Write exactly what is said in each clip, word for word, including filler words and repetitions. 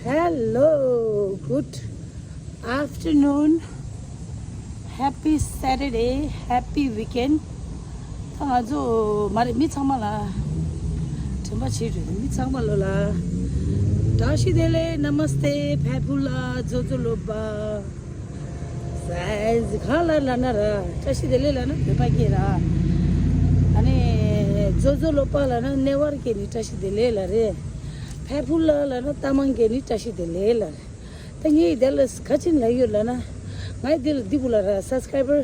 Hello, good afternoon. Happy Saturday, happy weekend. ད་ང་ཚོ་མ་རེད། མི་ཚང་མ་ལ་དྲན་པ་བྱེད་རེད། མི་ཚང་མ་ལོ་ལ་བཀྲ་ཤིས་བདེ་ལེགས། Namaste, ཕ་ཕུ་ལ་ཛོ་ཛོ་ལོ་པ། སའི་ཟི་ག་ལ་ལ་ན་ར་བཀྲ་ཤིས་བདེ་ལེགས་ལ་ན་བོད་པ་སྐད་ར། ཨ་ནི་ཛོ་ཛོ་ལོ་པ་ལ་ན་གནས་བར་སྐད་ནི་བཀྲ་ཤིས་བདེ་ལེགས་ལ་རེད། ཕ་ཕུ་ལ་ལ་ན་རྟ་མང་སྐད་ནི་བཀྲ་ཤིས་བདེ་ལེགས་ལ་རེད། ད་ངས་དེ་ལ་ག་ཅིན་ལ་ཡོད་ལ་ན། ངས་དེ་ལ་འདི་གུ་ལ་ར་སབ་སི་ཀ་རའི་བར་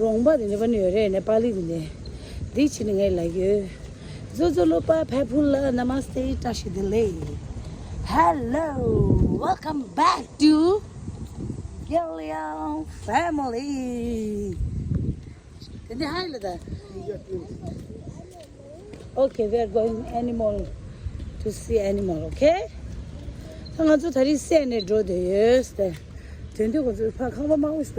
རོང་པ་དེ་ནི་བ་ནི་ཡོད་རེད། ནེ་པ་ལི་དེ་ནི་འདི་ཕྱི་ནི་ངས་ལ་ཡོད། ཛོ་ཛོ་ལོ་པ་ཕ་ཕུ་ལ་Namaste, བཀྲ་ཤིས་བདེ་ལེགས། Hello, welcome back to Gillian family. དེ་འདི་ཧའི་ལ་ད། Okay, we are going animal to see animal, okay? ད་ང་ཚོ་ད་རིང་སད་ནས་འགྲོ་བསྡད་ཡོད་ཟེར། དེ་དོན་དུ་ང་ཚོ་ཕ་ཁང་པ་མང་པོ་ཞིག་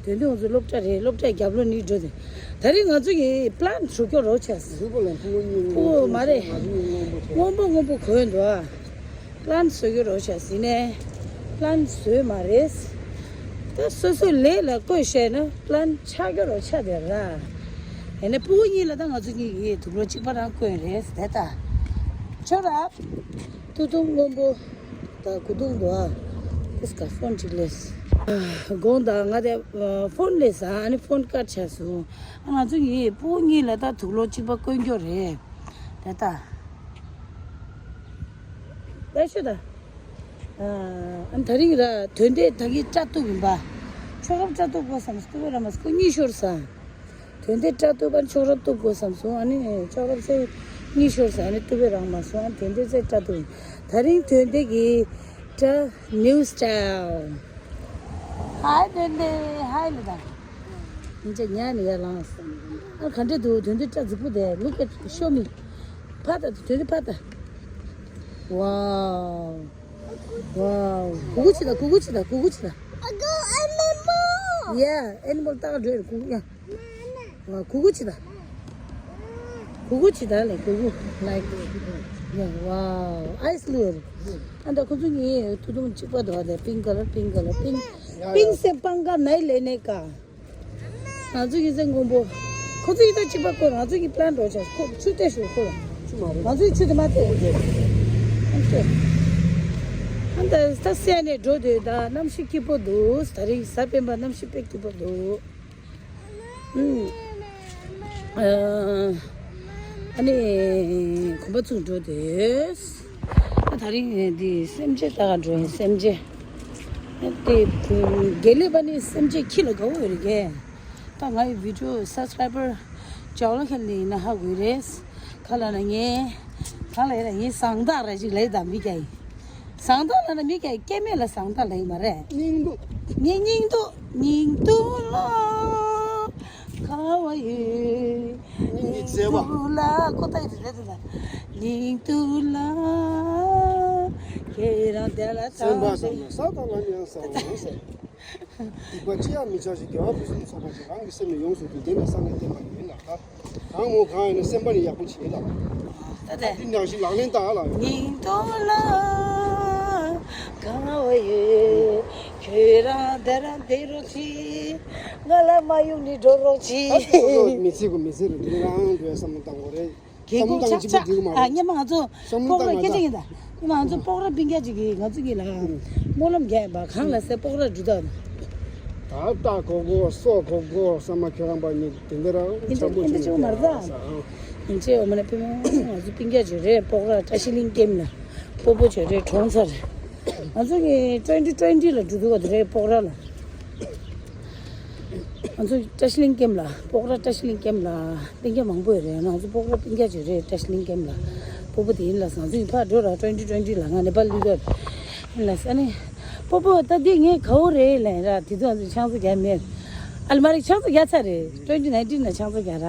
འདུག་དོན་དུ་ང་ཚོ་སློབ་གྲྭ་རེད། སློབ་གྲྭའི་རྒྱབ་ལོགས་ནས་འགྲོ་དེ། ད་རིང་ང་ཚོ་གི་པི་ལན་བཟོ་རྒྱུ་རོགས་བྱས། ཟིག་པོ་ལ་ཕུ་མོ་གཉིས་སྔོན་པོ་མ་རེད། སྔོན་པོ་སྔོན་པོ་གོན་འདུག་ཨ། པི་ལན་བཟོ་རྒྱུ་རོགས་བྱས་ཟིན་ནས། པི་ལན་བཟོས་མ་རེད། ད་སོ་སོའི་ལས་ལ་བཀོད་བཤད་ན་པི་ལན་ཆགས་རྒྱུ་རོགས་ཆགས་དེ་ར། ཡིན་ནའི་ཕྲུ་གུ་གཉིས་ལ་ད་ང་ཚོ་གཉིས་ཀྱིས་དུག་ལོག་གཅིག་པ་རང་བསྐོན་རེད་དེ་ད། ཁྱོད་ར། ཏུ་ཏུ་སྔོན་པོ། ད་གུ་དུང་དུ་ཨ། ཨིས་ཀ་ཕོན་ཅིག་ལས། དགོང་དག་ང་དེ་ཕོན་ལས་ཨ་ནི་ཕོན་ཀ་ཆ་སོང་། ང་ཚོ་གཉིས་ཕྲུ་གུ་གཉིས་ལ་ད་དུག་ལོག་གཅིག་པ་བསྐོན་རྒྱུ་རེད། དེ་ད། ད་ཤོད་ད། ཨ་ད་རིང་ར་དོན་དེ་ད་གི་སྐྲ་གཏུབ་ཡིན་པ། ཆོག་རབ་སྐྲ་གཏུབ་དགོས་བསམ་སྐུ་བེ་ར་མ་སྐུ་གཉིད་ཤོར་ས། དོན་དེ་སྐྲ་གཏུབ་པར་ཆོག་རབ་གཏུབ་དགོས་བསམ་སོང་། ཨ་ནི་ཆོག་རབ་ཚེ་གཉིད་ཤོར་ས། ཨ་ནི་གཏུབ་པའི་རང་མ་སོང་། ཨ་ནི་དོན་དེ་ཚེ་སྐྲ་གཏུབ་ཡིན། ད་རིང་དོན་དེ་གི་སྐྲ་new style. Hi དོན་དེ། Hi ལ་ད། ཉིན་ཅག་ཉལ་ནས་ཡར་ལངས་སོང་། ཨ་ག་འདྲ་འདུག་དོན་དེ་སྐྲ་རྫིག་པོ་དེ། Look at, show me. ཕར་ལྟ། དོན་དེ་ཕར་ལྟ། Wow. Wow. གུ་གུ་ཅི་ད། གུ་གུ་ཅི་ད། གུ་གུ་ཅི་ད། I got animal. Yeah, animal ལྟ་ག་འགྲོ་ཡ་རེད། གུ་གུ་ཡ། Wow, གུ་གུ་ཅི་ད། གུ་གུ་ཅི་ད་ལེ། གུ་གུ། Like, yeah, wow. Eyes ལུ་རེད། ཨ་ད་ཁོ་ཚོ་གཉིས་ཐུག་ཐུག་གཅིག་པ་འདུག་ཨ། དེ་pink color, pink color, pink, pink སེ་པང་ག་ནའི་ལེ་ནེ་ཀ། ང་ཚོ་གི་ཚེ་མགོན་པོ། ཁོ་ཚོ་ཡི་ད་གཅིག་པ་ཁོ། ང་ཚོ་གི་པི་ལན་འགྲོ་ཆ་ཁོ་ཆུ་ཏེ་ཤོད་ཁོ་ལ། ང་ཚོ་གི་ཆུ་དེ་མ་ཏེ། ཨ་ད་ད་སད་ནས་འགྲོ་དུས་ད་གནམ་གཤིས་སྐྱིད་པོ་འདུག་ད་རིང་གཟའ་སྤེན་པ་གནམ་གཤིས་དཔེ་སྐྱིད་པོ་འདུག་ཨ་ནི་གོམ་པ་ཚུགས་འགྲོ་དེ། ད་རིང་འདི་སེམས་ཅན་ལྟ་ག་འགྲོ་ཡིན། སེམས་ཅན་དེ་དགེ་ལེགས་པ་ནི་སེམས་ཅན་ཁྱི་ལ་དགའ་བོ་ཡོད་རེད་གས། ད་ང་ཡི་བི་ཌིའོ་སབ་སི་ཀ་རའི་བར་ཇོ་ལོ་ཁེལ་ནི་ཡིན་ན་ཧ་གོ་རེད། ག་ལ་ན་ངས་ག་ལ་ཡིན་ན་ངས་བཟང་རྟགས་ར་ཅིག་ལས་དང་མི་སྐྱ་ཡིན། བཟང་རྟགས་ལ་ན་མི་སྐྱ་ཡིན། སྐྱེ་དམན་ལ་བཟང་རྟགས་ལ་ཡིན་མ་རེད། སྙིང་སྡུག་ངའི་སྙིང་སྡུག་སྙིང་སྡུག་ལ་དགའ་བ་ཡོད། སྙིང་གི་མཛེས་པ། སྙིང་སྡུག་ལ་ཁོ་ད་ཡི་དེ་དེ་དེ་སྙིང་སྡུག་ལ་ཁྱེད་རང་དེ་ལ་སེམས་པ་བསམ་ན་ས་དང་ལ་ཉལ་ས་འོང་ས། སྡིག་པ་ཅི་ཡང་མི་བྱ་ཞིང་དགེ་བ་ཕུན་སུམ་ཚོགས་པར་སྤྱད། རང་གི་སེམས་ནི་ཡོངས་སུ་འདུལ། དེ་ནི་སངས་རྒྱས་བསྟན་པ་ཡིན་ལ། གང་ངོ་གང་ཡིན་ན་སེམས་པ་ནི་ཡག་པོ་བྱེད་ལ། ད་དེ་འདི་ནང་བཞིན་ལག་ལེན་བསྟར་ལ། སྙིང་སྟོབས་ལ་གང་བ་ཡོད། ཁྱོད་རང་དེ་རང་བདེ་རོགས་གྱིས། ང་ལ་མ་ཡུག་ནི་འགྲོ་རོགས་གྱིས། ད་དེ་སོ་སོ་མི་ཚེ་གི་མི་ཚེ་རུ་འདི་རང་འགྲོ་ཡ་བསམ་བློ་བཏང་དགོས་རེད། རྒན་ཁོག་ཆག་ཆག་ཨ་སྙམ་ང་ཚོ་སྤོག་ར་སྐད་ཆ་ཡིན་ད། སྙམ་ང་ཚོ་སྤོག་ར་སྤུན་ཀྱག་ཅིག་གིས་ང་ཚོ་གཉིས་ལ་སྨོན་ལམ་རྒྱག་ཡིན་པ། གང་ལ་སེ་སྤོག་ར་འདྲུད་ད། ད་ལྟ་གོ་གོ་སོ་གོ་གོ་ས་མ་ཁྱོད་རང་པ་ཉིད་དེ་འདི་རང་ཨིན་ཏྲ་ཨིན་ཏྲ་ཅིག་མ་རེད་ད། ཨིན་ཏྲ་འོ་མ་ན་ཕི་མོ་ང་ཚོ་སྤུན་ཀྱག་ཅིག་རེད། སྤོག་ར་བཀྲ་ཤིས་གླིང་ཀེམ་ལ་སྤོ་བོ་ཅིག་རེད། གྲོང་ཚར་ང་ཚོ་གཉིས་twenty twenty ལ་འགྲོ་འདུག་ག་དེ་རེད་སྤོག་ར་ལ། ང་ཚོ་བཀྲ་ཤིས་གླིང་ཀེམ་ལ་སྤོག་ར་བཀྲ་ཤིས་གླིང་ཀེམ་ལ་སྤུན་ཀྱག་མང་པོ་ཡོད་རེད། ང་ཚོ་སྤོག་ར་སྤུན་ཀྱག་ཅིག་རེད། བཀྲ་ཤིས་གླིང་ཀེམ་ལ་སྤོ་བོ་དེ་ཡིན་ལ། ང་ཚོ་ཡིན་ཕར་འགྲོ་ར་twenty twenty ལ་ང་ནེ་པ་ལུས་ཀ་ཡིན་ལ་ས་ནི། སྤོ་བོ་ད་འདི་ངའི་ག་བོ་རེད་ལན་ར། དེ་དུས་ང་ཚོ་ཆང་ས་རྒྱག་མེད། ཨ་ལ་མ་རིག་ཆང་ས་རྒྱག་ཚར་རེད། twenty nineteen ལ་ཆང་ས་རྒྱག་ར།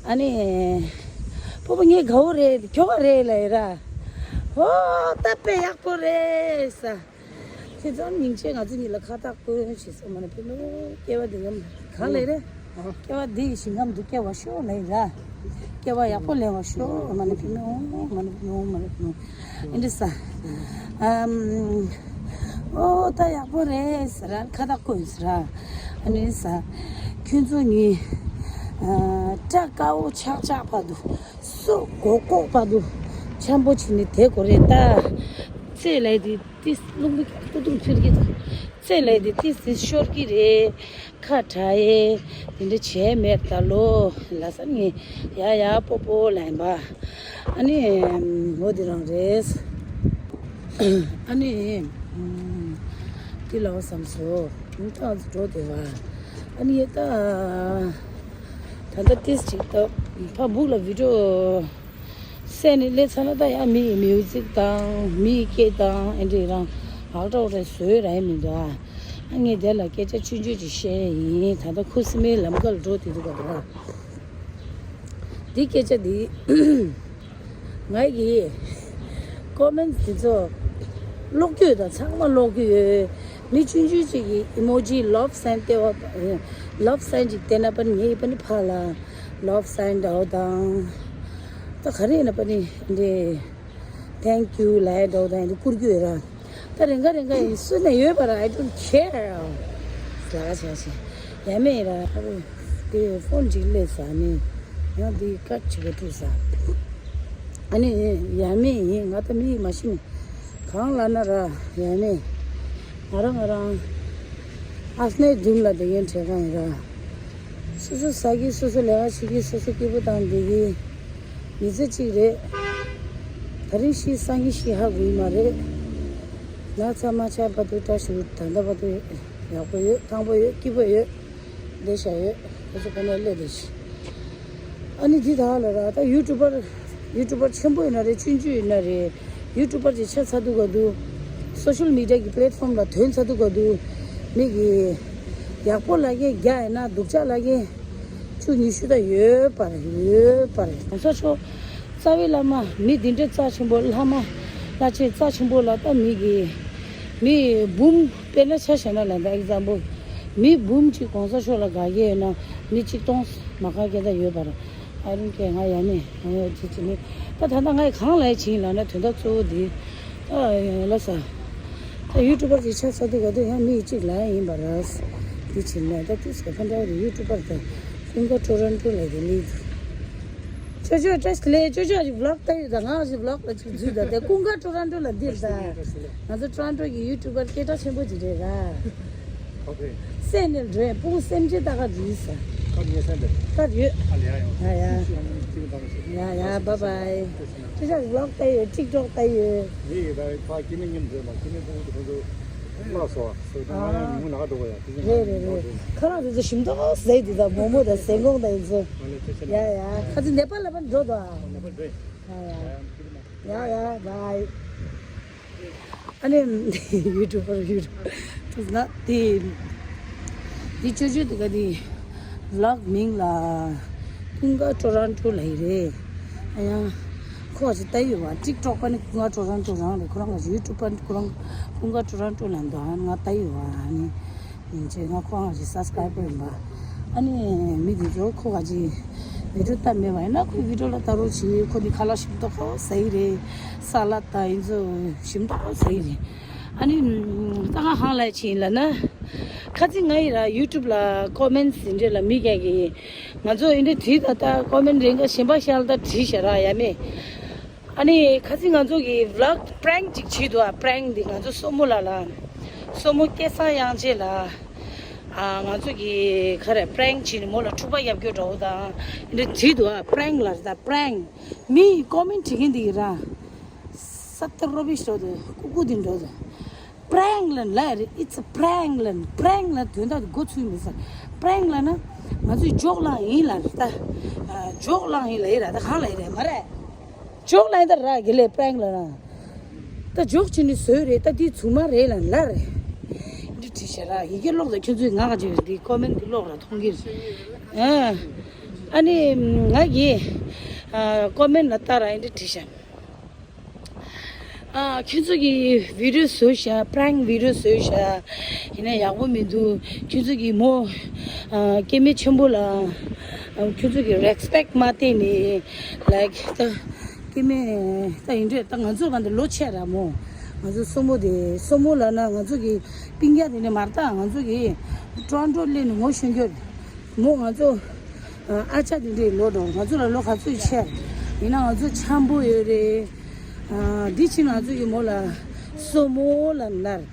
ཨ་ནི། སྤོ་བོ་ངའི་ག་བོ་རེད། ཁྱོ་ག་རེད་ལན་ར། ཧོ་ད་དཔེ་ཡག་པོ་རེད་ས། ཁྱེད་ཚོ་སྙིང་རྗེ། ང་ཚོ་གཉིས་ལ་ཁ་བཏགས་བསྐོན་བྱེད་སོང་མ་ན་ཕི་མོ། སྐྱེ་བ་འདི་ངམ་གང་ལས་རེད། སྐྱེ་བ་འདི་ཞིང་ཁམས་འདི་སྐྱེ་བ་ཤོག་ལས་ར། སྐྱེ་བ་ཡག་པོ་ལེན་བ་ཤོག་མ་ན་ཕི་མོ། མ་ན་ཕི་མོ། མ་ན་ཕི་མོ། ཨིན་དྲི་ས། ཨམ། ཨོ་ད་ཡག་པོ་རེད་ཟེར་ར། ཁ་བཏགས་བཀོད་ཟེར་ར། ཨ་ནི་ས། ཁྱོད་ཚོ་གཉིས། ཨ། སྐྲ་དཀར་པོ་ཆག་ཆག་བར་དུ། སུ་མགོ་ལྐོག་བར་དུ། འཆམ་པོ་བྱས་ནས་དེ་དགོས་རེད་ད། ཚེ་ལས་དེ་ཏིས་རླུང་པའི་ཀྱང་ཏུ་ཏུ་ཚུར་གྱི་ད། ཚེ་ལས་དེ་ཏིས་ཏིས་ཤོར་གྱི་རེད། ཁ་གྲག་ཡས་དེ་འདྲ་བྱས་མེད་ད་ལོ། ལ་ས་ནི་ཡ་ཡ་པོ་པོ་ལན་པ། ཨ་ནི་འོ་དེ་རང་རེད། ཨ་ནི་དེ་ལའོ་བསམ་སོ། ད་འགྲོ་དེ་བ། ཨ་ནི་ཡ་ད་ད་ལྟ་ཏིས་ཅིག་ད་ཕ་སྦུག་ལ་བི་ཌི་ཡོ་སེ་ནི་ལེ་ཚ་ན་ད་ཡ་མི་ཡི་མིའུ་ཛིག་དང་མི་ཡི་སྐད་དང་ཨེ་འདྲ་རང་ཨག་ཏྲའོ་རེ་བཟོས་ར་ཡ་མི་འདུག་ཨ་ངས་དེ་ལ་སྐད་ཆ་ཆུང་ཆུང་ཅིག་བཤད་ཡིན། ད་ལྟ་ཁུ་སིམ་མེའི་ལམ་ཁ་ལ་འགྲོ་དུས་འདུག་ག་འདུག་ཨ། འདི་སྐད་ཆ་འདི་ང་ཡི་ཀོ་མེན་ཊི་འདི་ཚོ་ཀློག་རྒྱུ་ཡོད་དང་ཚང་མ་ཀློག་རྒྱུ་ཡོད། མི་ཆུང་ཆུང་ཅིག་གིས་ཨི་མོ་ཇི་ལབ་སན་ལྟེ་བ་ལབ་སན་ཅིག་བསྟན་ན་པ་ནི་ངས་པ་ནི་ཕ་ལ། ལབ་སན་འདྲ་བོ་དང་། ད་ག་རེ་ཡིན་ན་པ་ནི་འདི། Thank you ལབ་འདྲ་བོ་དང་འདི་བསྐུར་རྒྱུ་ཡོད་ར། ད་རེ་འགའ་རེ་འགའ་ཡིན་སུ་ནས་ཡོད་པ་ར། I don't care ཟེར་ལ་ཆ་ཆེ་ཡ་མེད་ར། ཨ་རུ་དེ་ཕོན་ཅིག་སླེབས་ས་ནི་ཡང་དེ་ཀ་ཅིག་ག་འཁྲུག་ས། ཨ་ནི་ཡ་མེད་ཡིན། ང་ད་མི་ཡིག་མ་ཤེས་ནི། གང་ལ་ན་ར་ཡ་ནི། ང་རང་ང་རང་ཨ་སྣེ་མདུན་ལ་བསྡད་མཁན་བྲེལ་གང་ཡིན་ར། སོ་སོ་ཟ་གི་སོ་སོ་ལས་ཀ་བྱེད་ཀྱི་སོ་སོ་སྐྱིད་པོ་དང་བསྡད་ཀྱི་མི་ཚེ་གཅིག་རེད། ད་རིང་ཤི་སང་ཉིན་ཤི་ཧ་གོ་ཡི་མ་རེད། ན་ཚ་མ་ཆགས་བར་དུ་བཀྲ་ཤིས་ད་ལྟ་བར་དུ་ཡག་པོ་ཡོད། ཐང་པོ་ཡོད། སྐྱིད་པོ་ཡོད། བསྡད་བཞག་ཡོད། ཁོ་ཚོ་ཁོ་ནས་སླེབས་བསྡད་ཤག་ཨ་ནི་འདི་དག་ལ་ར་ད་ཡུ་ཊུབ་པར་ཡུ་ཊུབ་པར་ཆེན་པོ་ཡིན་ན་རེད། ཆུང་ཆུང་ཡིན་ན་རེད། ཡུ་ཊུབ་པར་གྱི་ཆ་ཚ་འདུག་ག་འདུག་སོ་ཤལ་མི་ཌི་ཡ་གི་པི་ལེཊ་ཕོམ་ལ་ཐོན་ཚ་འདུག་ག་འདུག་མི་གི་ཡག་པོ་ལབ་མཁན་བརྒྱ་ཡིན་ན་སྡུག་ཅག་ལབ་མཁན་བཅུ་ཉི་ཤུ་ད་ཡོད་པ་རེད། ཡོད་པ་རེད། གོང་ས་མཆོག་རྩ་བའི་བླ་མ་མི་འདི་འདྲའི་རྩ་ཆེན་པོ་བླ་མ་བླ་ཆེན་རྩ་ཆེན་པོ་ལ་ད་མི་གི་མི་འབུམ། དཔེར་ན་ཆ་བཞག་ན་ལབ་ད་ཨེག་ཛམ་པལ་མི་འབུམ་གཅིག་གོང་ས་མཆོག་ལ་དགའ་མཁན་ཡོད་ན་མི་གཅིག་སྟོང་མ་དགའ་མཁན་ད་ཡོད་པ་རེད། ཨ་རུང་ཁྱེད་ང་ཡ་མེད་ང་ཡ་ཅི་ཅི་མེད། ད་ད་ལྟ་ང་ཡི་གང་ལ་ཡ་བྱིན་ལབ་ན་དོན་དག་གཙོ་བོ་འདི་ད་ལ་ས་ད་ཡུ་ཊུབ་པར་གྱི་ཆ་ཚ་འདུག་ག་འདུག་ཡང་མི་གཅིག་ལ་ཡ་ཡིན་པ་རེད། འདི་བྱིན་ན་ད་དུས་སྐབས་ཕན་ཐོགས་རེད། ཡུ་ཊུབ་པར་ད་ཀུན་དགའ་ཊོ་རོན་ཊོ་ལ་ཡི་ལི་འདུག་ཅོ་ཅོ་བཀྲ་ཤིས་བདེ་ལེགས། ཅོ་ཅོ་ཨ་ཅིག་བི་ལོག་ལྟ་ཡོད་ད། ང་ཨ་ཅིག་བི་ལོག་ལ་ཅིག་འཛུལ་ད། དེ་ཀུན་དགའ་ཊོ་རོན་ཊོ་ལ་འདིར་ད། ང་ཚོ་ཊོ་རོན་ཊོ་གི་ཡུ་ཊུབ་པར་སྐད་གྲགས་ཆེན་པོ་ཅིག་རེད་ར། སེ་ནེལ་འགྲོ་ཡ་སྤུ་གུ་སེམས་ཅན་ལྟ་ག་འདི་ས། ཀར་ཡོད་སེམས་པས། ཀར་ཡོད། ཨ་ལེ་ཡ་ཡོང་། ཡ་ཡ། ཡ་ཡ། བཱའི་བཱའི། ཅོ་ཅོ་ཨ་ཅིག་བི་ལོག་ལྟ་ཡོད། ཊིག་ཊོག་ལྟ་ཡོད། མི་ཡི་ད་ཕ་སྐྱེ་དམན་མཉམ་འཛོམས་ལ་སྐྱེ་དམན་ཕྲུ་གུ་དེ་ཁོ་ཚོ་ལ་སོ་སོ་ད་ང་ཡང་ཉུང་ན་ག་འགྲོ་ག་ཡ། དེ་ཚོ་རེད་རེད་རེད། ཁ་ལག་དེ་ཚོ་ཞིམ་མདོག་ཟེར་དེ་ད་མོག་མོག་ད་ཟན་གོང་ད་ཡིན་ཚོ། ཨ་ལེ་ཅོ་ཅོ་ཡ་ཡ། ཁ་ཚི་ནེ་པཱལ་ལ་ཕར་འགྲོ་ད། ནེ་པཱལ་འགྲོ་ཡ། ཡ་ཡ། ཡ་ཡ། བཱའི། ཨ་ནི་ཡུ་ཊུབ་པར་ཡུ་ཊུབ་ན་དེ་དེ་ཅོ་ཅོ་དེ་ག་དེ་བི་ལོག་མིང་ལ་ཀུན་དགའ་ཊོ་རོན་ཊོ་ལབ་ཡི་རེད། ཨ་ཡ། ཁོ་ཅིག་ལྟ་ཡོད་བ། ཊིག་ཊོག་པ་ནི་ཀུན་དགའ་ཊོ་རོན་ཊོ་རང་རེད། ཁོ་རང་ག་ཅིག་ཡུ་ཊུབ་པར་ཁོ་རང་ཀུན་དགའ་ཊོ་རོན་ཊོ་ལབ་འདུག་ཨ་ང་ལྟ་ཡོད་བ། ཨ་ནི་ཡིན་ཅེ་ང་ཁོ་རང་ག་ཅིག་སབ་སི་ཀ་རའིབ་པར་ཡིན་པ། ཨ་ནི་མི་དེ་ཚོ་ཁོ་ག་ཅིག་བི་ཌིའོ་ལྟ་མེད་པ་ཡིན་ན་ཁོའི་བི་ཌིའོ་ལ་ལྟ་རོགས་གྱིས། ཁོ་དེ་ཁ་ལག་ཞིམ་མདོག་ཁ་པོ་ཟ་ཡི་རེད། ས་ལད་དང་ཡིན་ཚོ་ཞིམ་མདོག་ཁ་པོ་ཟ་ཡི་རེད། ཨ་ནི་ད་ང་ཧང་ལ་ཕྱིན་ལབ་ན། ཁ་ཚིག་ང་ཡི་ར་ཡུ་ཊུབ་ལ་ཀོ་མེན་ཊི་འདི་འདྲ་ལ་མི་རྒྱག་གི། ང་ཚོ་འདི་འདྲ་བྲིས་ད་ལྟ་ཀོ་མེན་ཊི་རེ་འགའ་གཞན་པ་ཤར་ད་བྲིས་ཤག་ར་ཡ་མེད། ཨ་ནི་ཁ་ཚིག་ང་ཚོ་གི་བི་ལོག་པི་རེང་ཅིག་བྱས་འདུག་ཨ། པི་རེང་འདི་ང་ཚོ་སྲུ་མོ་ལགས་ལ། སྲུ་མོ་སྐལ་བཟང་དབྱངས་ཅན་ལགས། ཨ་ང་ཚོ་གི་ག་རེ་པི་རེང་བྱས་ནས་མོ་ལ་འཁྲུག་པ་རྒྱབ་རྒྱུ་འདྲ་བོ་དང་འདི་འདྲ་བྱས་འདུག་ཨ། པི་རེང་ལབ་རེད་ད། པི་རེང་། མི་ཀོ་མེན་ཊི་བྲིས་མཁན་འདི་གི་ར། ས་ཏ་རོ་བི་ཤི་འདྲ་བོ་འདུག་ཀུ་ཀུ་འདི་འདྲ་བོ་འདུག་པི་རེང་ལབ་ལབ་རེད། It's a prank ལབ། པི་རེང་ལབ་དོན་དག་འགོ་ཚུགས་མི་ཟེར། པི་རེང་ལབ་ན་ང་ཚོས་ཇོག་ལབ་ཡིན་ལབ་རེད་ད། ཨ་ཇོག་ལབ་ཡིན་ལབ་ཡིན་ར་ད། གང་ལབ་ཡིན་རེད་མ་རེད། ཇོག་ལབ་ཡིན་ད་ར་གི་ལས་པི་རེང་ལབ་ན། ད་ཇོག་བྱས་ནས་བཟོས་རེད། ད་འདི་ཚུགས་མ་རེད་ལབ་ལབ་རེད། འདི་བྲིས་ཤག་ར། ཡི་གེ་ཀློག་ད་ཁྱོད་ཚོས་ང་ག་ཅིག་འདི་ཀོ་མེན་ཊི་འདི་ཀློག་ར་མཐོང་གི་རེད། ཨ་ཨ་ནི་ང་གིས་ཨ་ཀོ་མེན་ཊི་ལ་ལྟ་ར་ཡིན་འདི་བྲིས་ཤག་ཨ་ཁྱོད་ཚོ་གིས་བི་ཌིའོ་བཟོས་ཤག་པི་རེང་བི་ཌིའོ་བཟོས་ཤག་ཡིན་ན་ཡག་པོ་མི་འདུག་ཁྱོད་ཚོ་གིས་མོ་ཨ་སྐྱེ་དམན་ཆེན་པོ་ལ་ཨ་ཁྱོད་ཚོ་གིས་རེ་སི་པེག་མ་བསྟན་ནས་ལའིག་ད་སྐྱེ་དམན་ད་ཡིན་འདྲ་ད་ང་ཚོ་གང་དུ་ལོ་ཆེ་ར་མོ། ང་ཚོ་སོ་མོ་དེ་སོ་མོ་ལབ་ན་ང་ཚོ་གི་སྤུན་ཀྱག་དེ་འདྲ་མ་རེད་ད། ང་ཚོ་གི་ཊོ་རོན་ཊོ་སླེབས་ནས་ངོ་ཤེས་རྒྱུ་རེད། མོ་ང་ཚོ་ཨ་ཅག་དེ་འདྲའི་ལོ་འགྲོ། ང་ཚོ་ལ་ལོ་ག་ཚོད་ཆེ་རེད། ཡིན་ན་ང་ཚོ་འཆམ་པོ་ཡོད་རེད། ཨ་འདི་ཕྱིན་ང་ཚོ་གི་མོ་ལ་སོ་མོ་ལབ་ན་རེད།